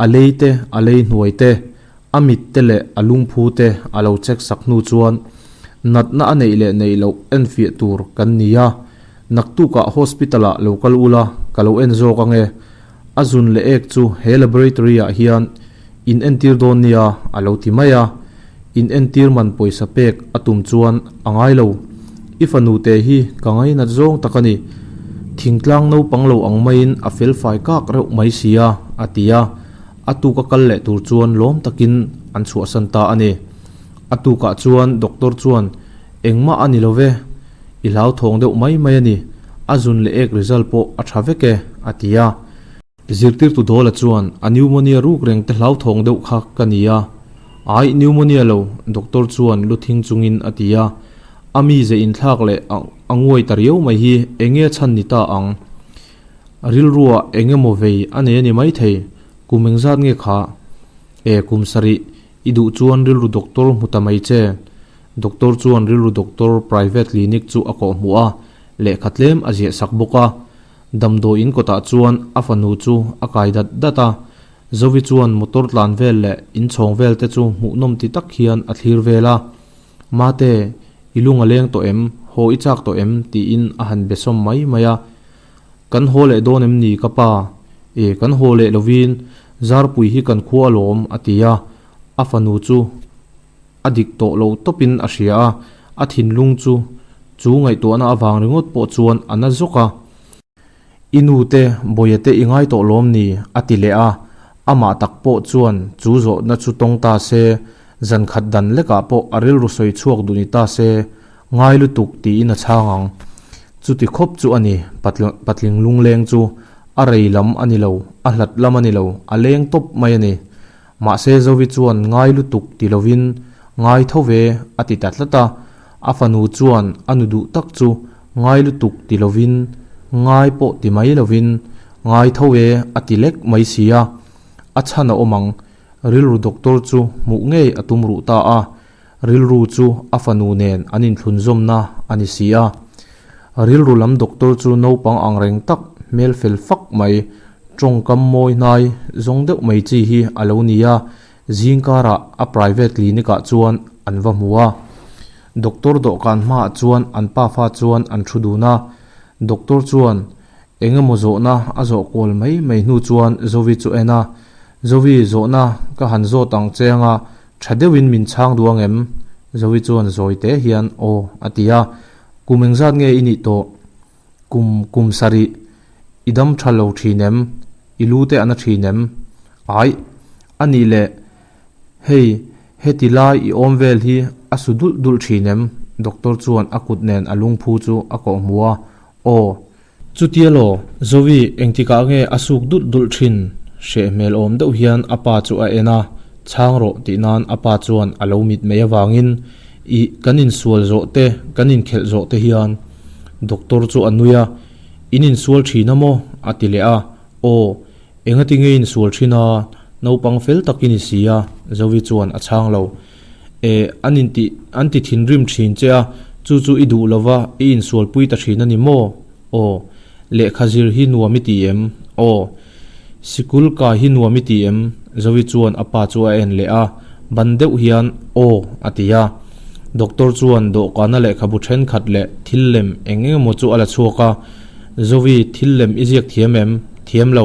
a lei te, a lei hnuai te, A mit te leh a lungphu te a lo check sak hnu chuan natna a neih leh neih loh enfiah tur kan ni a, naktukah hospital ah lo kal ula ka lo en zawk ange. A zun leh ek chu he laboratory ah hian in entir dawn nia a lo ti mai a, in entir man pawisa pek a tum chuan a ngai lo. I fanu te hi ka ngainat zawng tak a ni. Thingtlang naupang lo ang maiin a felfai kak reuh mai sia a ti a. A tuk a kal leh tur chuan lawm takin an chhuahsan ta a ni. A tukah chuan doctor chuan, Engmah a ni lo ve, i hlauthawng deuh mai mai a ni, a zun leh ek result pawh a tha vek e, a ti a. Zirtirtu Dawla chuan, A pneumonia ruk reng te hlauthawng deuh kha ka ni a. Aih, pneumonia lo, doctor chuan lu thing chungin a ti a. A mize inthlak leh a nguai ta riau mai hi enge a chhan ni ta ang? Rilruah eng emaw vei a nei a ni maithei, kum engzat nge kha? E, kum sarih, i duh chuan rilru doctor hmu ta mai che. Doctor chuan rilru doctor private clinic chu a kawh hmuh a, lehkha tlem a ziah sak bawk a. Damdawi in kawtah chuan a fanu chu a kai dat dat a, Zovi chuan motor tlan vel leh inchhawng vel te chu hmuhnawm ti tak hian a thlir vel a. Mate, i lung a leng tawh em? Haw i chak tawh em? tiin a han be sawm mai mai a. Kan haw leh dawn em ni ka pa? E, kan haw leh lovin Zarpui hi kan khua alawm a ti a, a fanu chu a dik tawh lo tawpin a hria a, a thinlung chu chu ngaihtuahna avang ringawt pawh chuan a na zawk a. I nu te, Bawia te i ngai tawh lawm ni? a ti leh a, amah tak pawh chuan chu zawhna chu tawng ta se, zan khat dan lekah pawh a rilru sawi chhuak duh ni ta se, Ngai lutuk tiin a chhang ang. Chuti khawp chu a ni, patling lungleng chu a rei lam a ni lo, a hlat lam a ni lo, a leng tawp mai a ni. Mahse Zovi chuan ngai lutuk ti lovin ngai tho ve a ti ta tlat a, a fanu chuan a nu duh tak chu ngai lutuk ti lovin ngai pawh ti mai lovin ngai tho e a ti lek mai si a, a chhan a awm ang. Rilru doctor chu hmuh ngei a tum ruh ta a. Rilru chu a fanu nen an inthlunzawmna a ni si a. Rilru lam doctor chu naupang ang reng tak, hmel fel fak mai, tawngkam mawi hnai zawng deuh mai chi hi a lo ni a, zingkarah a private clinic ah chuan an va hmu a. Doctor dawhkan hmaah chuan an pafa chuan an thu dun a, doctor chuan eng emaw zawhna a zawh kual mai mai hnu chuan Zovi chu en a, Zovi, zawhna ka han zawt ang che anga Tha deuhin min chhang duh ang em? Zoe chuan zawi te hian aw a ti a. Kum engzat nge i nih tawh? Kum kum sarih. I dam tha lo thin em? I lu te a na thin em? Aih. A nih leh hei heti lai i awm vel hi a su dulh dulh thin em? Doctor chuan a kut nen a lungphu chu a kawh hmu a. Aw. Chutia law, Zoe engtikah nge a suk dulh dulh thin? Hreh hmel awm deuh hian a pa chu a en a, chhang rawh tih nan a pa chuan a lo mit mai avangin Ih, kan insual zawh te, kan inkhelh zawh te hian. Doctor chu a nui a, In insual thin a maw? a ti leh a, Aw, engati nge insual thin a, naupang fel tak i ni si a, Zoe chuan a chhang lo. Eh, an inti, an ti thinrim thin che a, chu chu i duh lova i insualpui ta thin a ni maw? Aw, lehkha zir hi nuam i ti em? Aw, sikul kai hi nuam i ti em? Zovi chuan a pa chu a en leh a, ban deuh hian, Aw, a ti a. Doctor chuan dawhkana lehkhabu thenkhat leh thil lem eng eng emaw chu a la chhuak a, Zovi, thil lem i ziak thiam em? Thiam lo.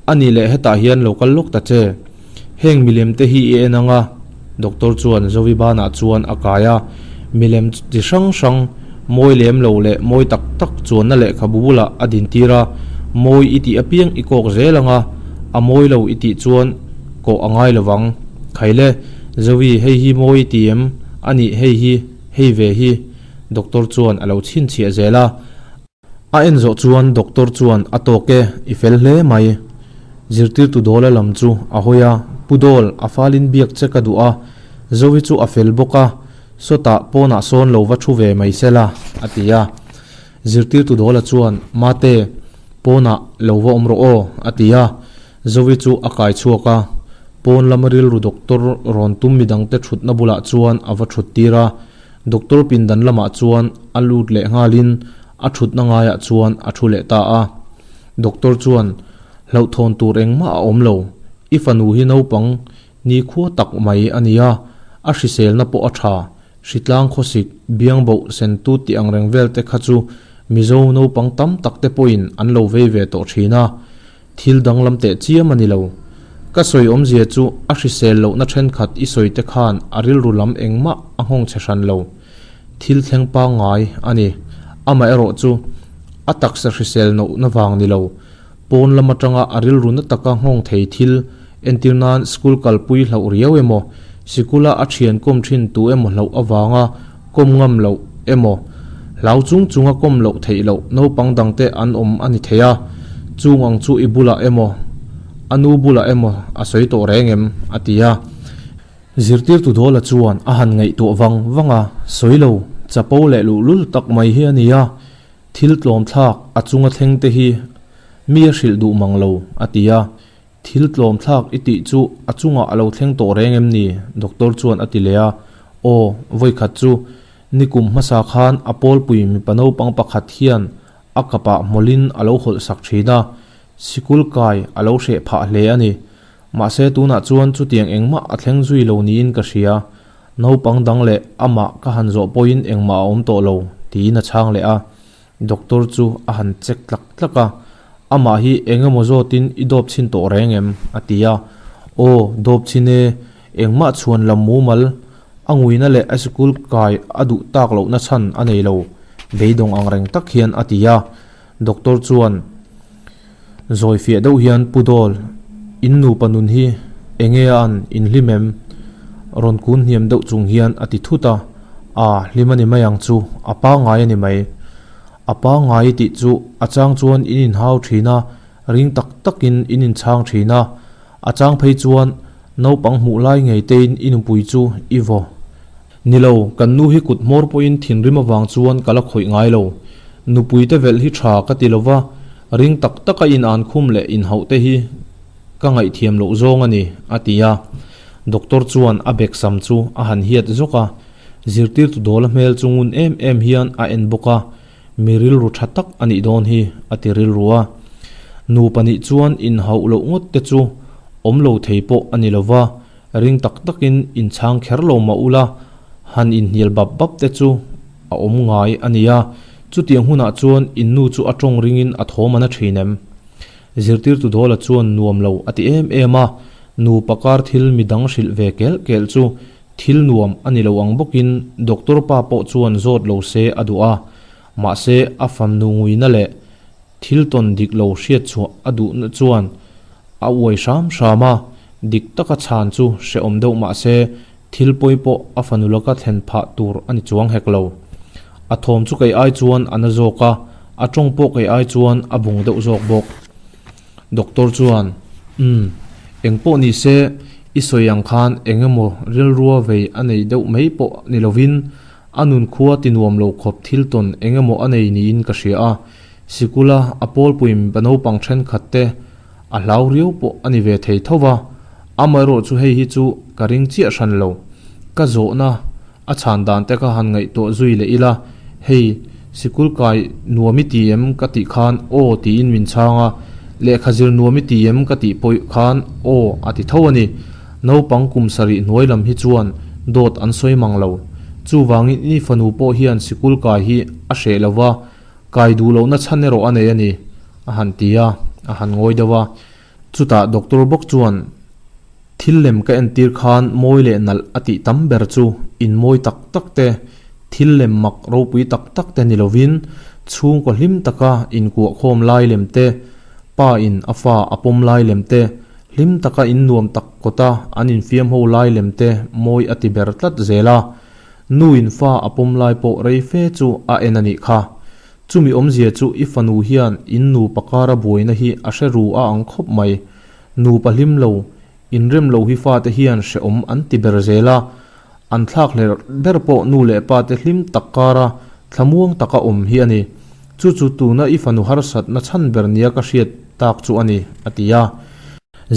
A nih leh hetah hian lo kal lawk ta che. Heng milem te hi i en ang a, Doctor chuan Zovi banah chuan a kai a, milem chi hrang hrang, mawi lem lo leh mawi tak tak chuanna lehkhabu bulah a dintir a, mawi i tih apiang i kawk zel ang a, a mawi lo i tih chuan kawh a ngai lovang. Khaile, Zovi hei hi mawi i ti em? A nih hei hi, hei ve hi, Doctor chuan a lo chhinchhiah zel a. A en zawh chuan doctor chuan a tawk e, i fel hle mai. Zirtirtu Dawla lam chu a hawi a, Pu Dawl, a falin biak che ka duh a, Zovi chu a fel bawk a, sawtah pawnah sawn lo va thu ve mai se la, a ti a. Zirtirtu Dawla chuan, Mate, pawnah lo va awm rawh aw, a ti a. Zovi chu a kai chhuak a, pawn lama rilru doctor rawn tum midangte thutna bulah chuan a va thut tir a. Doctor pindan lamah chuan a lut leh nghalin a thutna ngaiah chuan a thu leh ta a. Doctor chuan, Hlauhthawn tur engmah a awm lo, i fanu hi naupang nikhua tak mai a nia, a hriselna pawh a tha, hritlang khawsik, biangboh sentu tih ang reng vel te kha chu Mizo naupang tam tak te pawhin an lo vei ve tawh thin a, Thil danglam teh chiam a ni lo. Ka sawi awmzia chu a hrisel lohna thenkhat i sawi te khan a rilru lam engmah a nghawng chhe hran lo. Thil thleng pangngai a ni. Amaherawh chu a taksa hrisel nohna vang ni lo. Pawn lam atanga a rilru na taka nghawng thei thil, entir nan school kalpui hlauh riau emaw, sikula a thian kawm thin tu emaw hlauh avanga kawm ngam loh emaw, hlau chung chunga kawm loh theih loh naupang dangte an awm a ni thei a, chung ang chu i bulah emaw, a nu bulah emaw a sawi tawh reng em? a ti a. Zirtirtu Dawla chuan a han ngaihtuah vang vang a, sawi lo, chapo leh luhlul tak mai hi a ni a, thil tlawmthlak a chunga thleng te hi mi a hrilh duh mang lo, a ti a. Thil tlawm thlak i tih chu a chungah a lo thleng tawh reng em ni? Doctor chuan a ti leh a. Aw, vawikhat chu nikum hmasa khan a pawlpui mipa naupang pakhat hian a kapah hmawlhin a lo hawlh sak thin a, sikul kai a lo hreh phah hle a ni. Mahse tunah chuan chutiang engmah a thleng zui lo niin ka hria. Naupang dang leh amah ka han zawh pawhin engmah a awm tawh lo, tiin a chhang leh a. Doctor chu a han check tlak tlak a, Amah hi eng emaw zawtin i dawp chhin tawh reng em? a ti a. Aw, dawp chhin e, engmah chhuan lam mumal, a nguina leh a sikul kai a duh tak lohna chhan a nei lo, beidawng ang reng tak hian a ti a. Doctor chuan zawi fiah deuh hian, Pu Dawl, in nupa nun hi enge a an inhlim em? Rawn kun hniam deuh chung hian a ti thut a. A, hlim a ni mai ang chu, a pangngai a ni mai. A pangngai tih chu a chang chuan in inhau thin a, ring tak takin in inchhang thin a. A chang phei chuan naupang hmuh lai ngei tein i nupui chu i vaw. Ni lo, kan nu hi kut hmawr pawhin thinrim avang chuan ka la khawih ngai lo. Nupui te velh hi tha ka ti lo va, ring tak taka in-an khum leh inhauh te hi ka ngaihthiam loh zawng a ni, a ti a. Doctor chuan a bek sam chu a han hiat zawk a, zirtirtu dawla hmel chu ngun em em hian a en bawk a, mi rilru tha tak a nih dawn hi, a ti rilru a. Nupa nih chuan inhauh loh ngawt te chu awm lo thei pawh a ni lo va, ring tak takin inchhang kher lo mah ula, han inhnial bap bap te chu a awm ngai a ni a, chutiang hunah chuan innu chu a tawng ringin a thawm a na thin em? Zirtirtu Dawla chuan nuam lo a ti em em a, nupa kar thil midang hrilh ve kelh kelh chu thil nuam a ni lo ang bawkin doctor pa pawh chuan zawt lo se a duh a, mahse a famnu nguina leh thil tawn dik lo hriat chhuah a duhna chuan a uai hram hram a, dik taka chhan chu hrehawm deuh mahse thil pawi pawh a fanu laka thlen phah tur a ni chuang hek lo. A thawm chu kei ai chuan a na zawk a, a tawng pawh kei ai chuan a bung deuh zawk bawk. Doctor chuan, Umm, eng pawh ni se, i sawi ang khan eng emaw rilrua vei a nei deuh mai pawh ni lovin a nun khua ti nuam lo khawp thil tawn eng emaw a nei niin ka hria a, sikula a pawlpui mipa naupang thenkhat te a hlau riau pawh a ni ve thei tho va, amaherawh chu hei hi chu ka ring chiah hran lo. Ka zawhna a chhan dan te kha han ngaihtuah zui leh ila, hei sikul kai nuam i ti em ka tih khan aw tiin min chhang a, Lehkha zir nuam i ti em ka tih pawh khan aw a ti tho a ni. Naupang kum sarih hnuai lam hi chuan dawt an sawi mang lo. Chuvangin i fanu pawh hian sikul kai hi a hreh lo va, kai duh lohna chhan erawh a nei a ni, a han ti a, a han ngawi deuh a. Chutah doctor bawk chuan thil lem ka entir khan mawi leh nalh a tih tam ber chu in mawi tak tak te, thil lem mak ropui tak tak te ni lovin chhungkaw hlim taka inkuahkhawm lai lem te, pa in a fa a pawm lai lem te, hlim taka in nuam tak kawta an infiam ho lai lem te mawi a ti ber tlat zel a. Nu in fa a pawm lai pawh rei fe chu a en a nih kha. Chumi awmzia chu i fanu hian in nupa kara buaina hi a hre ru a ang khawp mai. Nupa hlim lo, inrem lo hi fate hian hrehawm an ti ber zel a. An thlak hler ber pawh nu leh pate hlim tak kara thlamuang taka awm hi a ni. Chu chu tuna i fanu harsatna chhan ber nia ka hriat tak chu a ni, a ti a.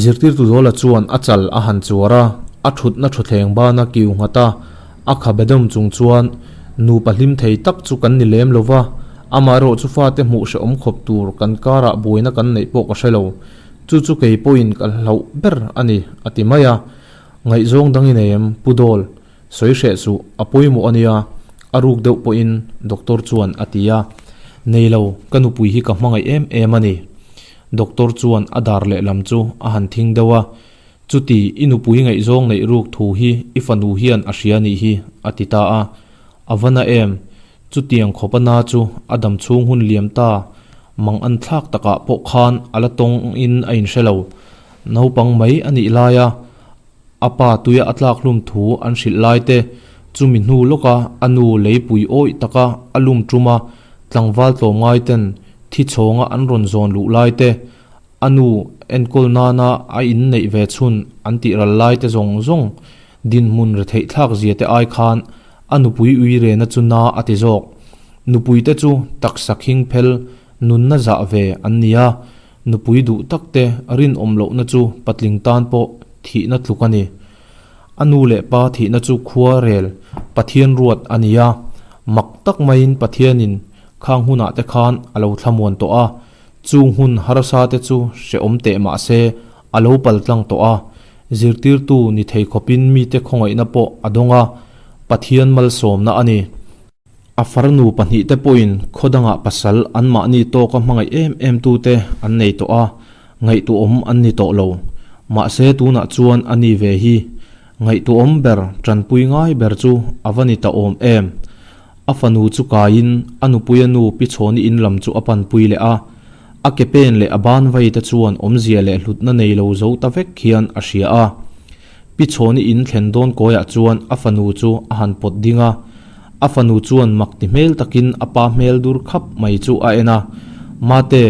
Zirtirtu Dawla chuan a chal a han chuar a, a thutna thuthleng bana kiu nghat a, a khabe dawm chung chuan, Nupa hlim thei tak chu kan ni lem lo va, amaherawh chu fate hmuh hrehawm khawp tur kan karah buaina kan neih pawh ka hre lo. Chu chu kei pawhin ka hlauh ber a ni, a ti mai a. Ngaihzawng dang i nei em, Pu Dawl? Sawi hreh suh, a pawimawh a nia, a ruk deuh pawhin Doctor chuan a ti a. Nei lo, ka nupui hi ka hmangaih em em a ni. Doctor chuan a dar lehlam chu a han thing deuh a, Chuti, i nupui ngaihzawng neih ruk thu hi i fanu hian a hria nih hi, a ti ta a. A va na em? Chutiang khawp a na chu a dam chhung hun liam ta mang an thlak takah pawh khan a la tawng in a inhre lo. Naupang mai a nih laia a pa tuia a tlak hlum thu an hrilh lai te, chumi hnu lawka a nu leipui awih taka a lum ṭuma tlangval tlawmngai ten thi chhawnga an rawn zawn luh lai te, a nu enkawl nana a inneih ve chhun an tih ral lai te zawng zawng dinhmun retheih thlak zia te ai khan a nupui ui rena chu na a ti zawk. Nupui te chu taksa khing phel nunna zah ve an ni a, nupui duh tak te rinawm lohna chu patling tan pawh thihna tluk a ni. A nu leh pa thihna chu khua rel Pathian ruat a ni a, mak tak maiin Pathianin khang hunah te khan a lo thlamuan tawh a, chung hun harsa te chu hrehawm teh mah se a lo pal tlang tawh a, zirtirtu ni thei khawpin mite khawngaihna pawh a dawng a, Pathian malsawmna a ni. A farnu pahnihte pawhin khaw dangah pasal anmahni tawka hmangaih em em tute an nei tawh a, ngaihtuahawm an ni tawh lo. Mahse tunah chuan a ni ve hi. Ngaihtuahawm ber, tanpui ngai ber chu a va ni ta awm em? A fanu chu kaiin a nupuia nu Pi Chhawni in lam chu a panpui leh a. A ke pen leh a ban vai te chuan awmzia leh hlutna nei lo zo ta vek hian a hria a. Pi Chhawni in thlen dawn kawiah chuan a fanu chu a han pawt ding a. A fanu chuan mak ti hmel takin a pa hmel dur khap mai chu a en a, Mate,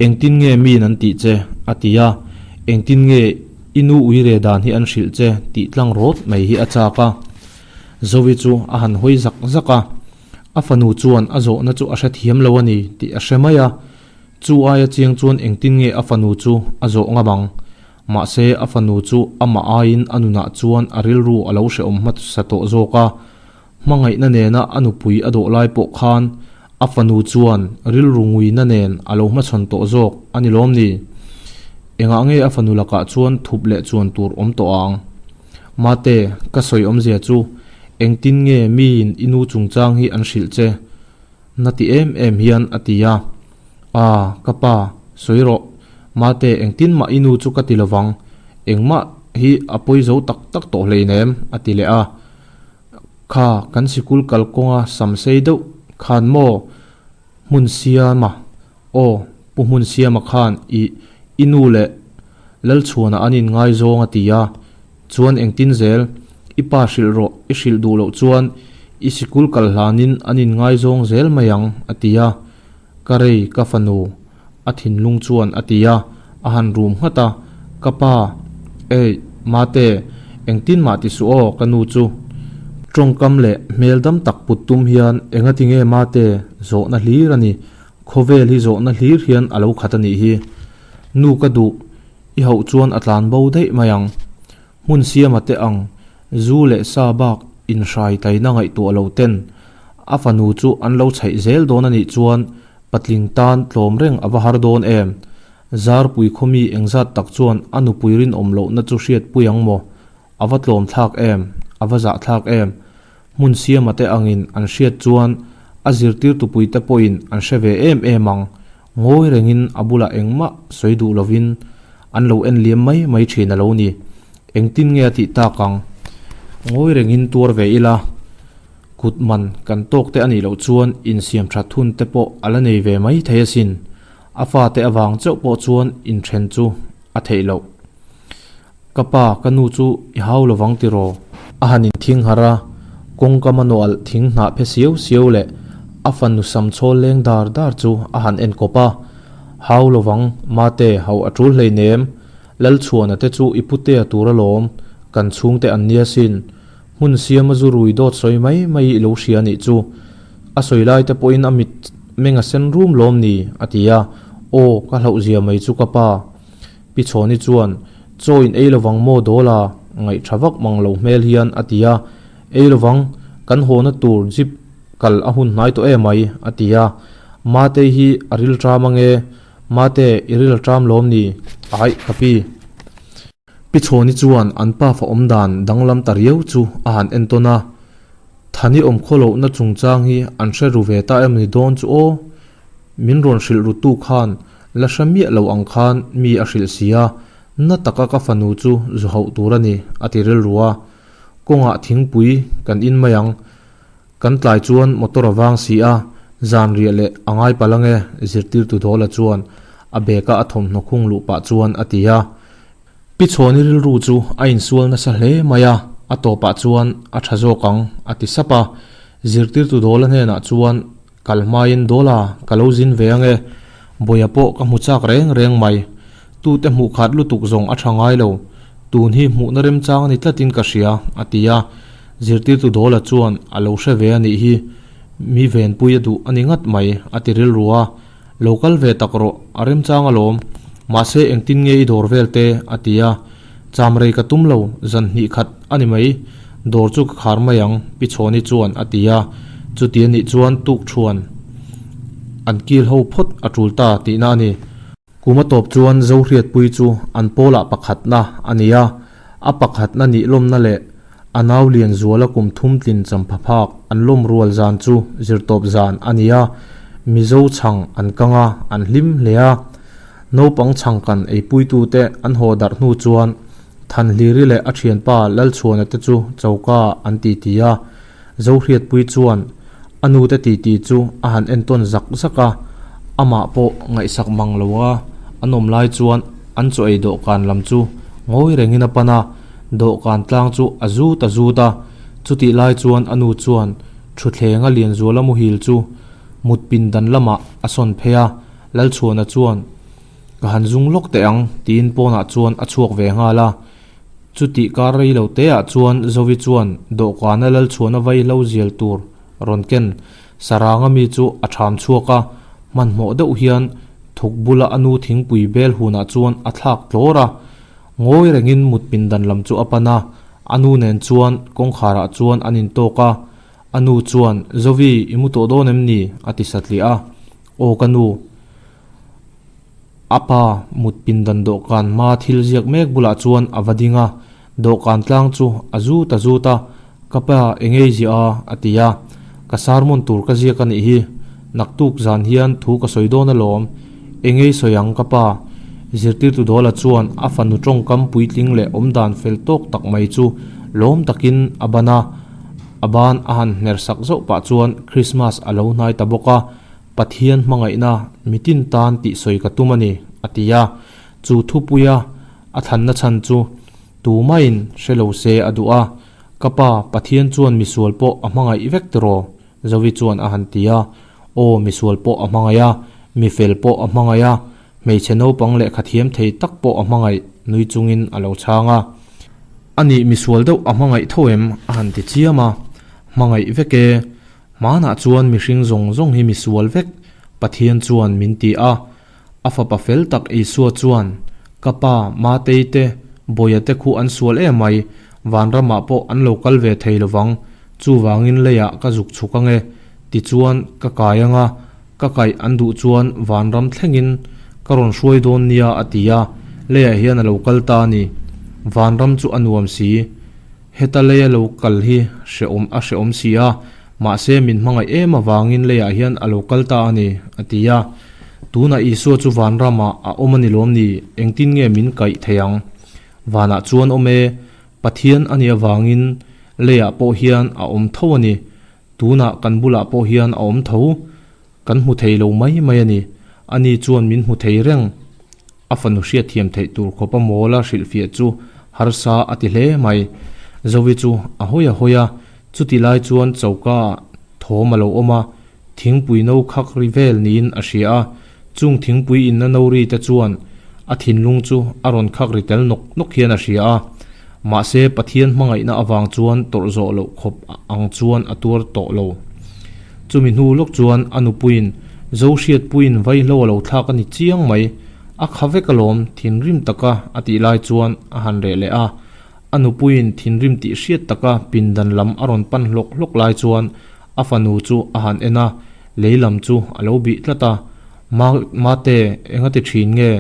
engtin nge miin an tih che? a ti a. Engtin nge i nu uire dan hi an hrilh che tih tlang rawt mai hi a chak a. Zoe chu a han hawi zak zak a. A fanu chuan a zawhna chu a hrethiam lo a ni tih a hre mai a. Chu aia chiang chuan engtin nge a fanu chu a zawh ngam ang? Mahse, a fanu chu amah aiin a nunah chuan a rilru a lo hrehawm hmasa tawh zawk a. Hmangaihna nena a nupui a dawh lai pawh khan a fanu chuan rilru nguina nen a lo hmachhawn tawh zawk a ni lawm ni? Engah nge a fanu lakah chuan thup leh chuan tur awm tawh ang? Mate, ka sawi awmzia chu engtin nge miin i nu chungchang hi an hrilh che? Na ti em em hian a ti a. Aa, ka pa, sawi rawh. Mate, engtin mah i nu chu ka ti lovang. Engmah hi a pawi zo tak tak tawh hleinem, a ti leh a. Kha, kan sikul kalkawnga sam sei deuh khan maw? Hmunsiama, aw, Pu Hmunsiama khan i i nu leh Lalchhuana an inngaizawng a ti a. Chuan engtin zel? I pa hrilh rawh, i hrilh duh loh chuan i sikul kal hlanin an inngaizawng zel mai ang, a ti a. Ka rei, ka fanu, a thinlung chuan a ti a, a han rum nghat a. Ka pa, Eih, Mate, engtin mah ti suh aw, ka nu chu. Tawngkam leh hmel dam tak put tum hian engati nge Mate zawhna hlir a ni, khawvel hi zawhna hlir hian a lo khat a nih hi. Nu ka duh, i hauh chuan a tlan bo daih mai ang. Hmun siama te ang, zu leh sa bak inhrai taina ngaihtuah lo ten a fanu chu an lo chhaih zel dawn a nih chuan patling tan tlawm reng a va har dawn em? Zarpui khaw mi engzat tak chuan a nupui rinawm lohna chu hriatpui ang maw? A va tlawm thlak em? A va zah thlak em? Hmun siama te angin an hriat chuan a zirtirtupuite pawhin an hre ve em em ang. Ngawi rengin a bulah engmah sawi duh lovin an lo en liam mai mai thin a lo ni. Engtin nge a tih tak ang? Ngawi rengin tuar ve ila, kut man kan tawk te a nih loh chuan insiam that hun te pawh a la nei ve mai thei asin. A fate avang chauh pawh chuan inthen chu a theih loh. Ka pa, ka nu chu i hau lovang tiraw? A han inthing harh a, kawngka manawh alh thing hnah phe siau siau leh a fanu sam chhawl leng dar dar chu a han en kawp a. Hau lovang, mate, hauh a tul hleinem. Lalchhuana te chu i putea tur alawm, kan chhungte an nia sin. Hmun siama zu rui dawt sawi mai mai i lo hria nih chu. A sawi lai te pawhin a mit meng a sen rum lawm ni, a ti a. Aw, ka hlauhzia mai chu ka pa. Pi Chhawni chuan, Chaw in ei lovang maw dawl a? Ngaih tha vak mang lo hmel hian a ti a. Ei lovang, kan hawna tur jeep kal a hun hnai tawh em mai, a ti a. Matei hi a ril ṭam ange, Mate, i ril a ṭam lawm ni? Aih, ka pi. Pi Chhawni chuan an pafa awmdan danglam ta riau chu a han entawn a. Thani awm khaw lohna chungchang hi an hre ru ve ta em ni dawn chu aw? Min rawn hrilh rutu khan la hre miah lo ang khan mi a hrilh si a, na taka ka fanu chu zu hauh tur a ni, a ti rilru a. Kawngah thingpui kan in mai ang. Kan tlai chuan motor a vang si a, zan riah leh a ngai palh ange, zirtirtu Dawla chuan a bag-a a thawmhnaw khung luh pah chuan a ti a. Pi Chhawni rilru chu a insual nasa hle mai a, a tawpah chuan a tha zawk ang, a ti sap a. Zirtirtu Dawla hnenah chuan Kal hmain Dawla ka lo zin ve ange, Bawia pawh ka hmu chak reng reng mai. Tute hmuh khat lutuk zawng a tha ngai lo, tun hi hmuhna remchang a ni tlatin ka hria, a ti a. Zirtirtu Dawla chuan a lo hre ve a nih hi, mi venpui a duh a ni ngat mai, a ti rilru a. Lo kal ve tak rawh, a remchang alawm. Mahse engtin nge i dawr vel te? a ti a. Cham rei ka tum lo, zan hnih khat a ni mai. Dawr chu ka khar mai ang, Pi Chhawni chuan a ti a. Chuti anih chuan tuk thuan an kil ho phawt a tul ta tihna a ni. Kum a tawp chuan Zohriatpui chu an pawlah pakhatna a ni a, a pakhatna nih lawmna leh a nau lian zuala kum thum tlin champha phak an lawm rual zan chu zirtawp zan a ni a, Mizo chhang an kang a, an hlim hle a. Naupang chhang kan eipuitute an haw darh hnu chuan Thanhliri leh a thianpa Lalchhuana te chu choka an titi a, Zohriatpui chuan a nute titi chu a han entawn zak zak a, amah pawh ngaihsak mang lo a an awm lai chuan an chaw ei dawhkan lam chu ngawi rengin a pan a, dawhkan tlang chu a zut a zut a, chutih lai chuan a nu chuan thuthlenga Lianzuala muhil chu mut pindan lamah a sawn phei a, Lalchhuana chuan Ka han zung lawk teh ang tiin pawnah chuan a chhuak ve nghal a. Chutih kar rei lo te ah chuan Zovi chuan dawhkana Lalchhuana vaihlo zial tur rawn ken Saranga mi chu a ṭham chhuak a, hmanhmawh deuh hian thuk bula a nu thingpui bel hunah chuan a thlak tlawr a. Ngawi rengin mut pindan lam chu a pan a, a nu nen chuan kawngkharah chuan an intawk a. A nu chuan, Zovi, i mu tawh dawn em ni? a ti satliah a. Aw ka nu. A pa mut pindan dawhkan hma thil ziak mek bulah chuan a va ding a, dawhkan tlang chu a zut a zut a, Ka pa eng ei ziah a? a ti a, Ka sermon tur ka ziak a nih hi, naktuk zan hian thu ka sawi dawn alawm, eng ei sawi ang ka pa? Zirtirtu Dawla chuan a fanu tawngkam puitling leh awmdan fel tawk tak mai chu lawm takin a ban a, a ban a han hner sak zauh pah chuan Krismas a lo hnai ta bawk a, Pathian hmangaihna mitin tan tih sawi ka tum a ni, a ti a. Chu thupuia a thlanna chhan chu tumahin hre lo se a duh a. Ka pa, Pathian chuan misual pawh a hmangaih vek tiraw? Zovi chuan a han ti a. Aw, misual pawh a hmangaih a, mifel pawh a hmangaih a, hmeichhe naupang lehkha thiam thei tak pawh a hmangaih, nui chungin a lo chhang a. Anih misual deuh a hmangaih tho em? a han ti chiam a. Hmangaih vek e. Hmanah chuan mihring zawng zawng hi misual vek, Pathian chuan min ti a. A fapa fel tak Isua chuan, Ka pa, Matei te, Bawia te khu an sual em mai, vanramah pawh an lo kal ve thei lovang, chuvangin leiah ka zuk chhuk ange, tichuan ka kai anga, ka kaih an duh chuan vanram thlengin Ka rawn hruai dawn nia a ti a, leiah hian a lo kal ta a ni. Vanram chu a nuam si. Heta leia lo kal hi hrehawm a hrehawm si a, mahse min hmangaih em avangin leiah hian a lo kal ta a ni, a ti a. Tunah Isua chu vanramah a awm a ni lawm ni? Engtin nge min kaih thei ang? Vanah chuan awm e, Pathian a nih avangin leiah pawh hian a awm tho a ni. Tunah kan bulah pawh hian a awm tho. Kan hmu thei lo mai mai a ni. Ani chuan min hmu thei reng. A fanu hriatthiam theih tur khawp a mawla hrilhfiah chu harsa a ti hle mai. Zovi chu a hawi a hawi a, chuti lai chuan choka ah thawm a lo awm a, thingpui no khak ri vel niin a hria a. Chung thingpui inna no ri te chuan a thinlung chu a rawn khak ri tel nawk nawk hian a hria a. Mahse Pathian hmangaihna avang chuan tawrh zawh loh khawp ang chuan a tuar tawh lo. Chumi hnu lawk chuan a nupuiin Zohriatpuiin vaihlo a lo thlak a ni chiang mai, a kha vek alawm thinrim taka a tih lai chuan a han reh leh a. A nupuiin thinrim tih hriat taka pindan lam a rawn pan hlawk hlawk lai chuan a fanu chu a han en a, lei lam chu a lo bih tlat a, Ma, Mate, enga ti thin nge?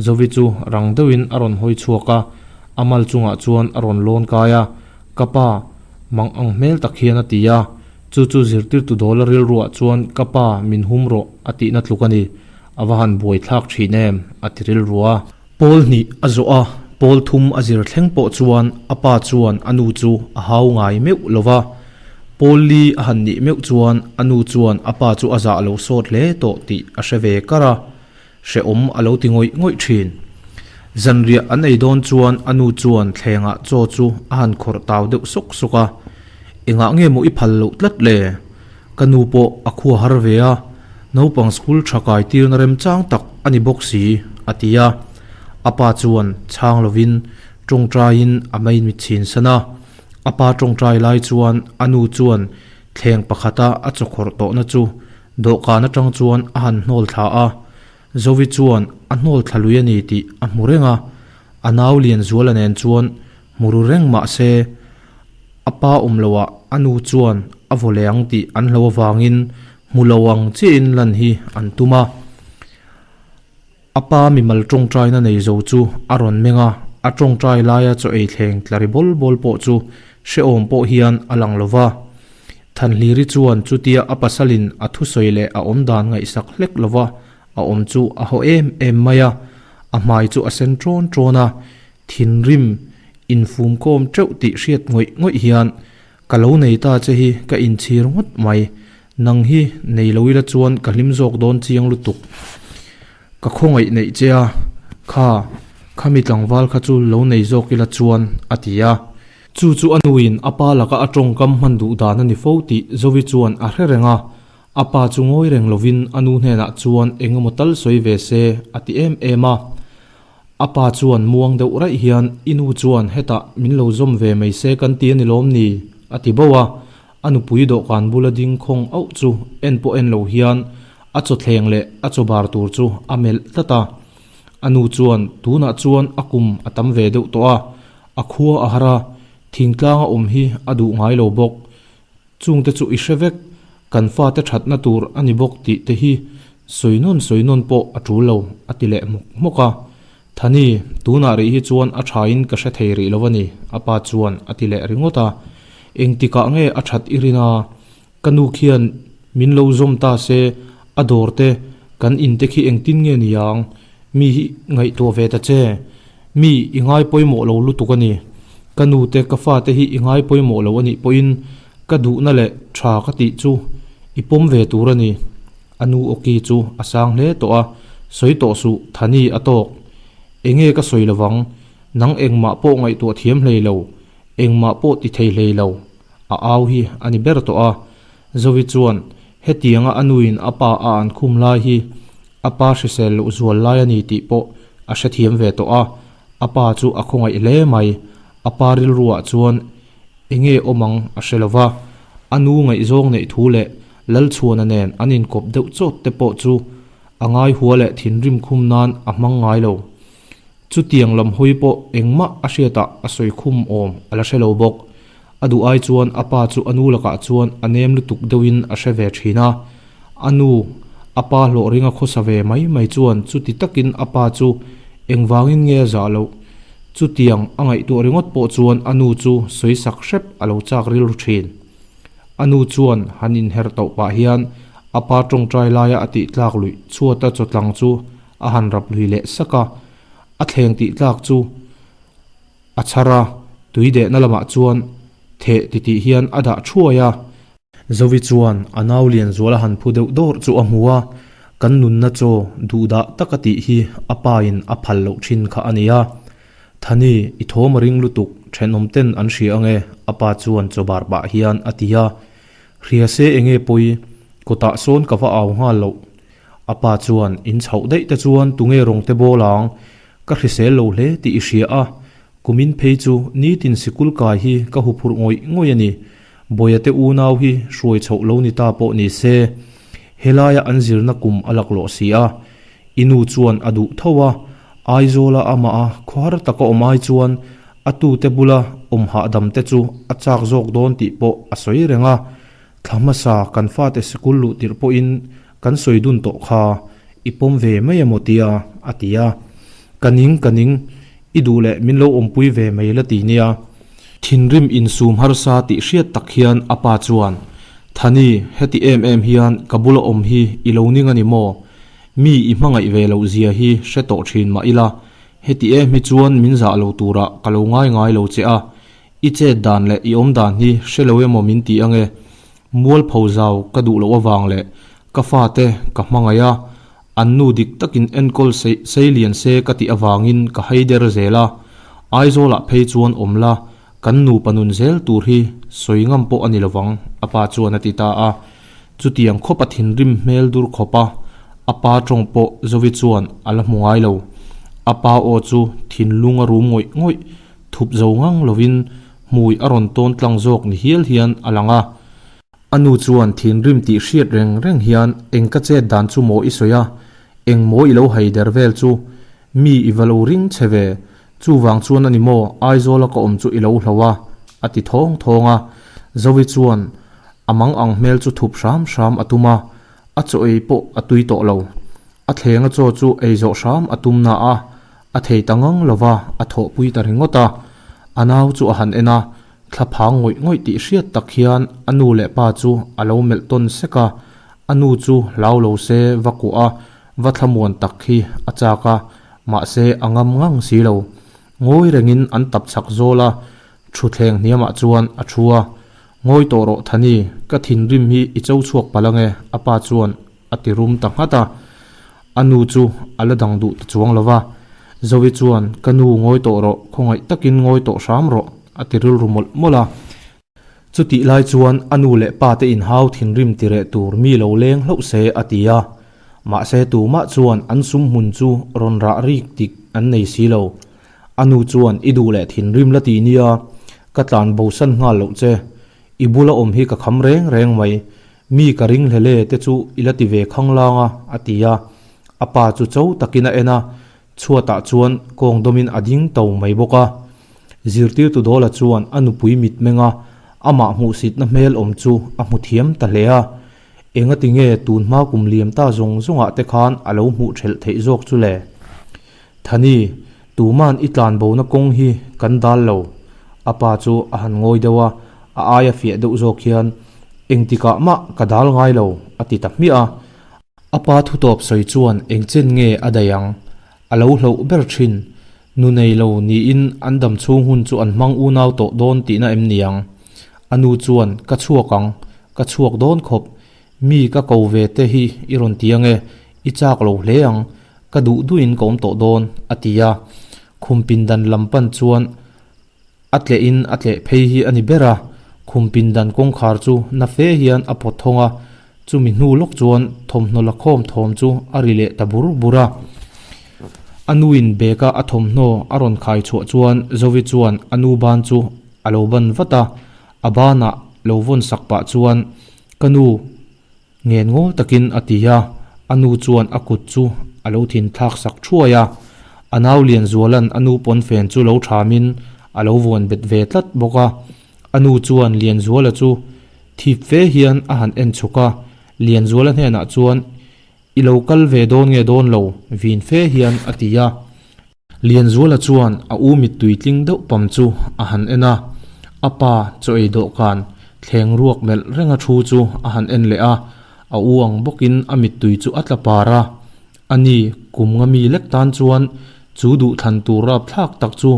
Zovi chu rang deuhin a rawn hawi chhuak a, a mal chungah chuan a rawn lawn kai a, Ka pa, mang ang hmel tak hian a ti a. Chu chu zirtirtu dawla rilruah chuan ka pa min hum rawh a tihna tluk a ni. A va han buai thlak thin em? a ti rilru a. Pawl hnih a zawh a, pawl thum a zir thleng pawh chuan a pa chuan a nu chu a hau ngai meuh lo va. Pawl li a han nih meuh chuan a nu chuan a pa chu a zah lo sawt hle tawh tih a hre ve kar a. Hrehawm a lo ti ngawih ngawih thin. Zanriah an ei dawn chuan a nu chuan thlengah chaw chu a han khawrh tau deuh sawk sawk a, Engah nge maw i phal loh tlat le? Ka nu pawh a khua har ve a, naupang school tha kai tirna remchang tak a ni bawk si, a ti a. A pa chuan chhang lovin tawngtaiin a maimit chhin san a. A pa tawngtai lai chuan a nu chuan thleng pakhata a chaw khawrh tawhna chu Dawhkan atang chuan a han hnawl thla a, Zovi chuan a hnawl thla lui a ni tih a hmu reng a, a nau Lianzuala nen chuan hmu ru reng mah se a pa awm loah a nu chuan a vaw leh ang tih an hlo avangin hmu lo ang chiahin lan hi an tum a. A pa mimal tawngtaina nei zo chu a rawn meng a, a tawngtai laia chaw ei thleng tla ri bawl bawl pawh chu hrehawm pawh hian a lang lo va. Thanhliri chuan chutia a pasalin a thusawi leh a awmdan ngaihsak hlek lo va, a awm chu a haw em em mai a, a hmai chu a sen ṭawn ṭawn a, thinrim infumkawm ṭeuh tih hriat ngawih ngawih hian Ka lo nei ta che hi ka inchhir ngawt mai, nang hi nei lo ila chuan ka hlim zawk dawn chiang lutuk. Ka khawngaih neih che a, kha, khami tlangval kha chu lo nei zawk ila chuan, a ti a. Chu chu a nuin a pa laka a tawngkam hman duh dan a ni fo tih Zovi chuan a hre reng a, a pa chu ngawi reng lovin a nu hnenah chuan eng emaw tal sawi ve se a ti em em a. A pa chuan muang deuh raih hian i nu chuan hetah min lo zawm ve mai se kan ti a ni lawm ni? a ti bauh a, a nupui dawhkan bula ding khawng auh chu en pawh en lo hian a chawthleng leh a chaw bar tur chu a melh tlat a. A nu chuan tunah chuan a kum a tam ve deuh tawh a, a khua a har a, thingtlanga awm hi a duh ngai lo bawk. Chungte chu i hre vek, kan fate thatna tur a ni bawk tih te hi sawi nawn sawi nawn pawh a tul lo, a ti leh hmawk hmawk a. Thani, tunah rih hi chuan a thain ka hre thei rih lo a ni, a pa chuan a ti leh ringawt a. Engtikah nge a that i rin a? Ka nu khian min lo zawm ta se, a dawr te, kan in te khi engtin nge ni ang? Mi hi ngaihtuah ve ta che. Mi i ngai pawimawh lo lutuk a ni. Ka nu te ka fate hi i ngai pawimawh lo a nih pawhin ka duhna leh tha ka tih chu i pawm ve tur a ni. A nu awki chu a sang hle tawh a, sawi tawh suh Thani a tawk. Enge ka sawi lovang, nang engmah pawh ngaihtuah thiam hlei lo, engmah pawh ti thei hlei lo. A au hi a ni ber tawh a. Zovi chuan hetianga a nuin a pa a an khum lai hi a pa hrisel loh zual lai a ni tih pawh a hrethiam ve tawh a, a pa chu a khawngaih hle mai. A pa rilruah chuan enge awm ang a hre lo va, a nu ngaihzawng neih thu leh Lalchhuana nen an inkawp deuh chawt te pawh chu a ngaihua leh thinrim khum nan a hmang ngai lo. Chutiang lam hawi pawh engmah a hriatah a sawi khum awm a la hre lo bawk. A duh ai chuan a pa chu a nu lakah chuan a nem lutuk deuhin a hre ve thin a. A nu, A pa hlawh ringa khawsa ve mai mai chuan chuti takin a pa chu engvangin nge a zah loh? Chutiang a ngaihtuah ringawt pawh chuan a nu chu sawi sak hrep a lo chak rilru thin. A nu chuan han inher tauh pah hian a pa tawngtai laia a tih tlak luih chhuata chawtlang chu a han rap lui leh sak a, a thleng tih tlak chu a chhar a, tui dehna lamah chuan theh titih hian a dah thuai a. Zovi chuan a nau Lianzuala han phu deuh dawrh chu a hmu a, kan nunna chaw duhdah taka tih hi a pa in a phal loh thin kha a nia. Thani, i thawm a ring lutuk, thenawm ten an hria ange, a pa chuan chaw bar pah hian a ti a. Hria se enge pawi, kawtah sawn ka va au nghal loh. A pa chuan, In chhoh daih te chuan tunge rawng te bawl ang, ka hrisel lo hle tih i hria a, Kumin phei chu nitin sikul kai hi ka huphurh ngawih ngawih a ni. Bawia te unau hi hruai chhoh lo ni ta pawh ni se, helaia an zirna kum a laklawh si a. I nu chuan a duh tho a, Aizawla amah a khawhar taka awm ai chuan a tute bula awm hahdam te chu a chak zawk dawn tih pawh a sawi reng a. Thla hmasa kan fate sikul luh tirh pawhin kan sawi dun tawh kha i pawm ve mai emaw tia a ti a. Ka ning ka ning, i duh leh min lo awmpui ve mai la ti nia. Thinrim insum harsa tih hriat tak hian a pa chuan, Thani, heti em em hian ka bula awm hi i lo ning a ni maw? Mi i hmangaih ve loh zia hi hre tawh thin mah ila, heti em hi chuan min zah lo turah ka lo ngai ngai lo che a, I chet dan leh i awm dan hi hre lo emaw min ti ange. Mualpho zau ka duh loh avang leh ka fate ka hmangaih a, an nu dik takin enkawl sei lian se ka tih avangin ka hai der zel a. Aizawlah phei chuan awm la, kan nupa nun zel tur hi sawi ngam pawh a ni lovang, a pa chuan a ti ta a. Chutiang khawp a thinrim hmel dur khawp a, a pa tawng pawh Zovi chuan a la hmu ngai lo. A pa aw chu thinlung a rum ngawih ngawih. Thup zo ngang lovin hmui a rawn tawn tlang zawk ni hial hian a lang a. A nu chuan thinrim tih hriat reng reng hian eng ka chet dan chu maw i sawi a, eng maw i lo hai der vel chu, mi i va lo ring che ve, chuvang chuan a ni maw Aizawla ka awm chu i lo hlo a, a ti thawng thawng a. Zovi chuan a mang ang hmel chu thup hram hram a tum a, a chaw ei pawh a tui tawh lo. A thlenga chaw chu ei zawh hram a tum na a, a thei ta ngang lo va, a thawhpui ta ringawt a. A nau chu a han en a, thla phang ngawih ngawih tih hriat tak hian a nu leh pa chu a lo melh tawn sek a. A nu chu hlau lo se va kuah a, va thlamuan tak hi a chak a, mahse a ngam ngang si lo. Ngawi rengin an tap chak zawl a, thutthleng hniamah chuan a thu a. Ngawi tawh rawh Thani, ka thinrim hi i cho chhuak palh ange, a pa chuan a ti rum ta nghat a. A nu chu a la dang duh ta chuang lo va. Zoe chuan, Ka nu ngawi tawh rawh, khawngaih takin ngawi tawh hram rawh, a ti rilru mawlh mawlh a. Chutih lai chuan a nu leh pa te inhau thinrim ti reh tur mi lo leng hlauh se a ti a. Mahse tumah chuan an sum hmun chu rawn rah rik tik an nei si lo. A nu chuan, I duh leh thinrim la ti nia, ka tlan bosan nghal loh che. I bula awm hi ka kham reng reng mai. Mi ka ring hlele te chu i la ti ve khanglang a, a ti a. A pa chu cho takin a en a, chhuatah chuan kawng dawmin a ding to mai bawk a. Zirtirtu Dawla chuan a nupui mitmeng a, amah hmuhsitna hmel awm chu a hmu thiam ta hle a. Engati nge tun hma kum liam ta zawng zawngah te khan a lo hmuh thelh theih zawk chu le? Thani, tuman i tlanbona kawng hi kan dal lo. A pa chu a han ngawi deuh a, a aia fiah deuh zawk hian, Engtikah mah ka dal ngai lo, a ti ta hmiah a. A pa thutawp sawi chuan engchen nge a daih ang? A lo hloh ber thin. Nu nei lo niin an dam chhung hun chu an hmang unau tawh dawn tihna em ni ang? A nu chuan, Ka chhuak ang, ka chhuak dawn khawp. Mi ka ko ve te hi i rawn ti ange, i chak lo hle ang. Ka duh duhin ka awm tawh dawn, a ti a. Khum pindan lam pan chuan a tlehin a tleh phei hi a ni ber a. Khum pindan kawngkhar chu na fe hian a pawt thawng a, chumi hnu lawk chuan thawmhnaw la khawm thawm chu a ri leh ta bur bur a. A nuin bag a a thawmhnaw a rawn khai chhuah chuan Zovi chuan a nu ban chu a lo ban vat a, a banah lo vawn sak pah chuan, Ka nu, Ngen ngawl takin a ti a, a nu chuan a kut chu a lo thin thlak sak thuai a. A nau Lianzuala'n a nu pawnfen chu lo thamin a lo vuan bet ve tlat bawk a. A nu chuan Lianzuala chu thip fe hian a han en chhuk a, Lianzuala hnenah chuan. I lo kal ve dawn nge dawn lo? Vin fe hian a ti a. Lianzuala chuan a u mittui tling deuh pam chu a han en a, a pa chaw ei dawhkan thleng ruak melh renga thu chu a han en leh a, a u ang bawkin a mittui chu a tla par a. A ni, kum nga mi lek tan chuan chu duhthlan tur rapthlak tak chu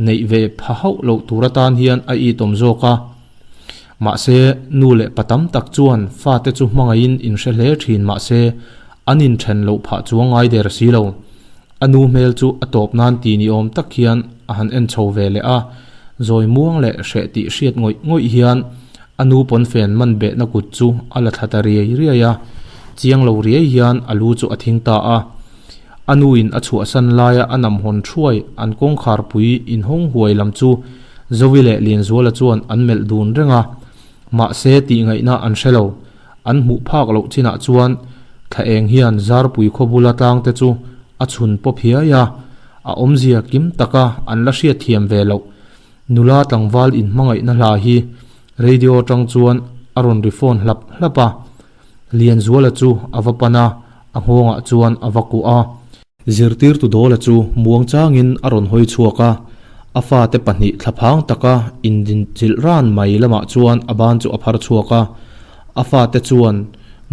neih ve pha hauh loh tur atan hian a itawm zawk a. Mahse, nu leh pa tam tak chuan fate chu hmangaihin inhre hle thin mahse, an inthen loh phah chuang ngai der si lo. A nu hmel chu a tawp nan ti ni awm tak hian a han en chho ve leh a, zawi muang leh hreh tih hriat ngawih ngawih hian a nu pawnfen man behna kut chu a la thla ta riai riai a, chiang lo riai hian a lu chu a thing ta a. A nuin a chhuahsan laia a namhawn thuai an kawngkharpui inhawng huai lam chu Zovi leh Lianzuala chuan an melh dun reng a, mahse tihngaihna an hre lo. An hmuh phak loh chinah chuan thla eng hian Zarpui khaw bula tlangte chu a chhun pawp hiai a, a awmzia kim taka an la hriatthiam ve loh. Nula tlangval inhmangaihna hla hi radio atang chuan a rawn ri phone hlap hlap a, Lianzuala chu a va pan a, a nghawngah chuan a va kuah a. Zirtirtu Dawla chu muang changin a rawn hawi chhuak a, a fate pahnih thlaphang taka indinchilh ran mai lamah chuan a ban chu a phar chhuak a. A fate chuan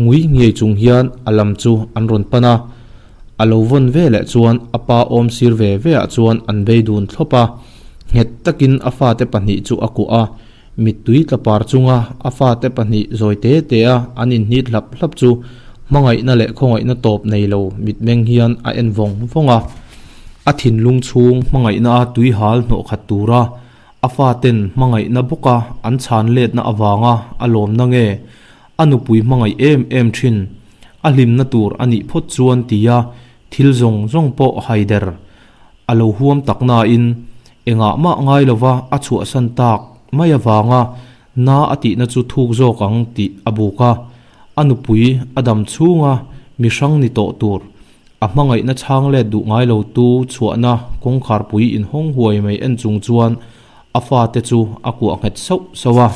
ngui ngei chung hian a lam chu an rawn pan a, a lo vawn ve leh chuan a pa awm sir ve ve ah chuan an bei dun thlawp a, nghet takin a fate pahnih chu a kuah a. Mittui tla par chunga a fate pahnih zawi te te a an inhnit hlap hlap chu hmangaihna leh khawngaihna tawp nei lo mitmeng hian a en vawng vawng a. A thinlung chhung hmangaihna a tui hal hnawh khat tura a faten hmangaihna bawka an chhan letna avanga a lawmna nge a nupui hmangaih em em thin a hlimna tur a nih phawt chuan tia thil zawng zawng pawh haider a lo huam tak nain Engah mah ngai lova a chhuahsan tak mai avanga na a tihna chu thuk zawk ang tih a buk a, a nupui a dam chhunga mi hrang ni tawh tur, a hmangaihna chhang let duh ngai lo tu chhuahna kawngkharpui inhawng huai mai en chung chuan a fate chu a kuah nghet sauh sauh a.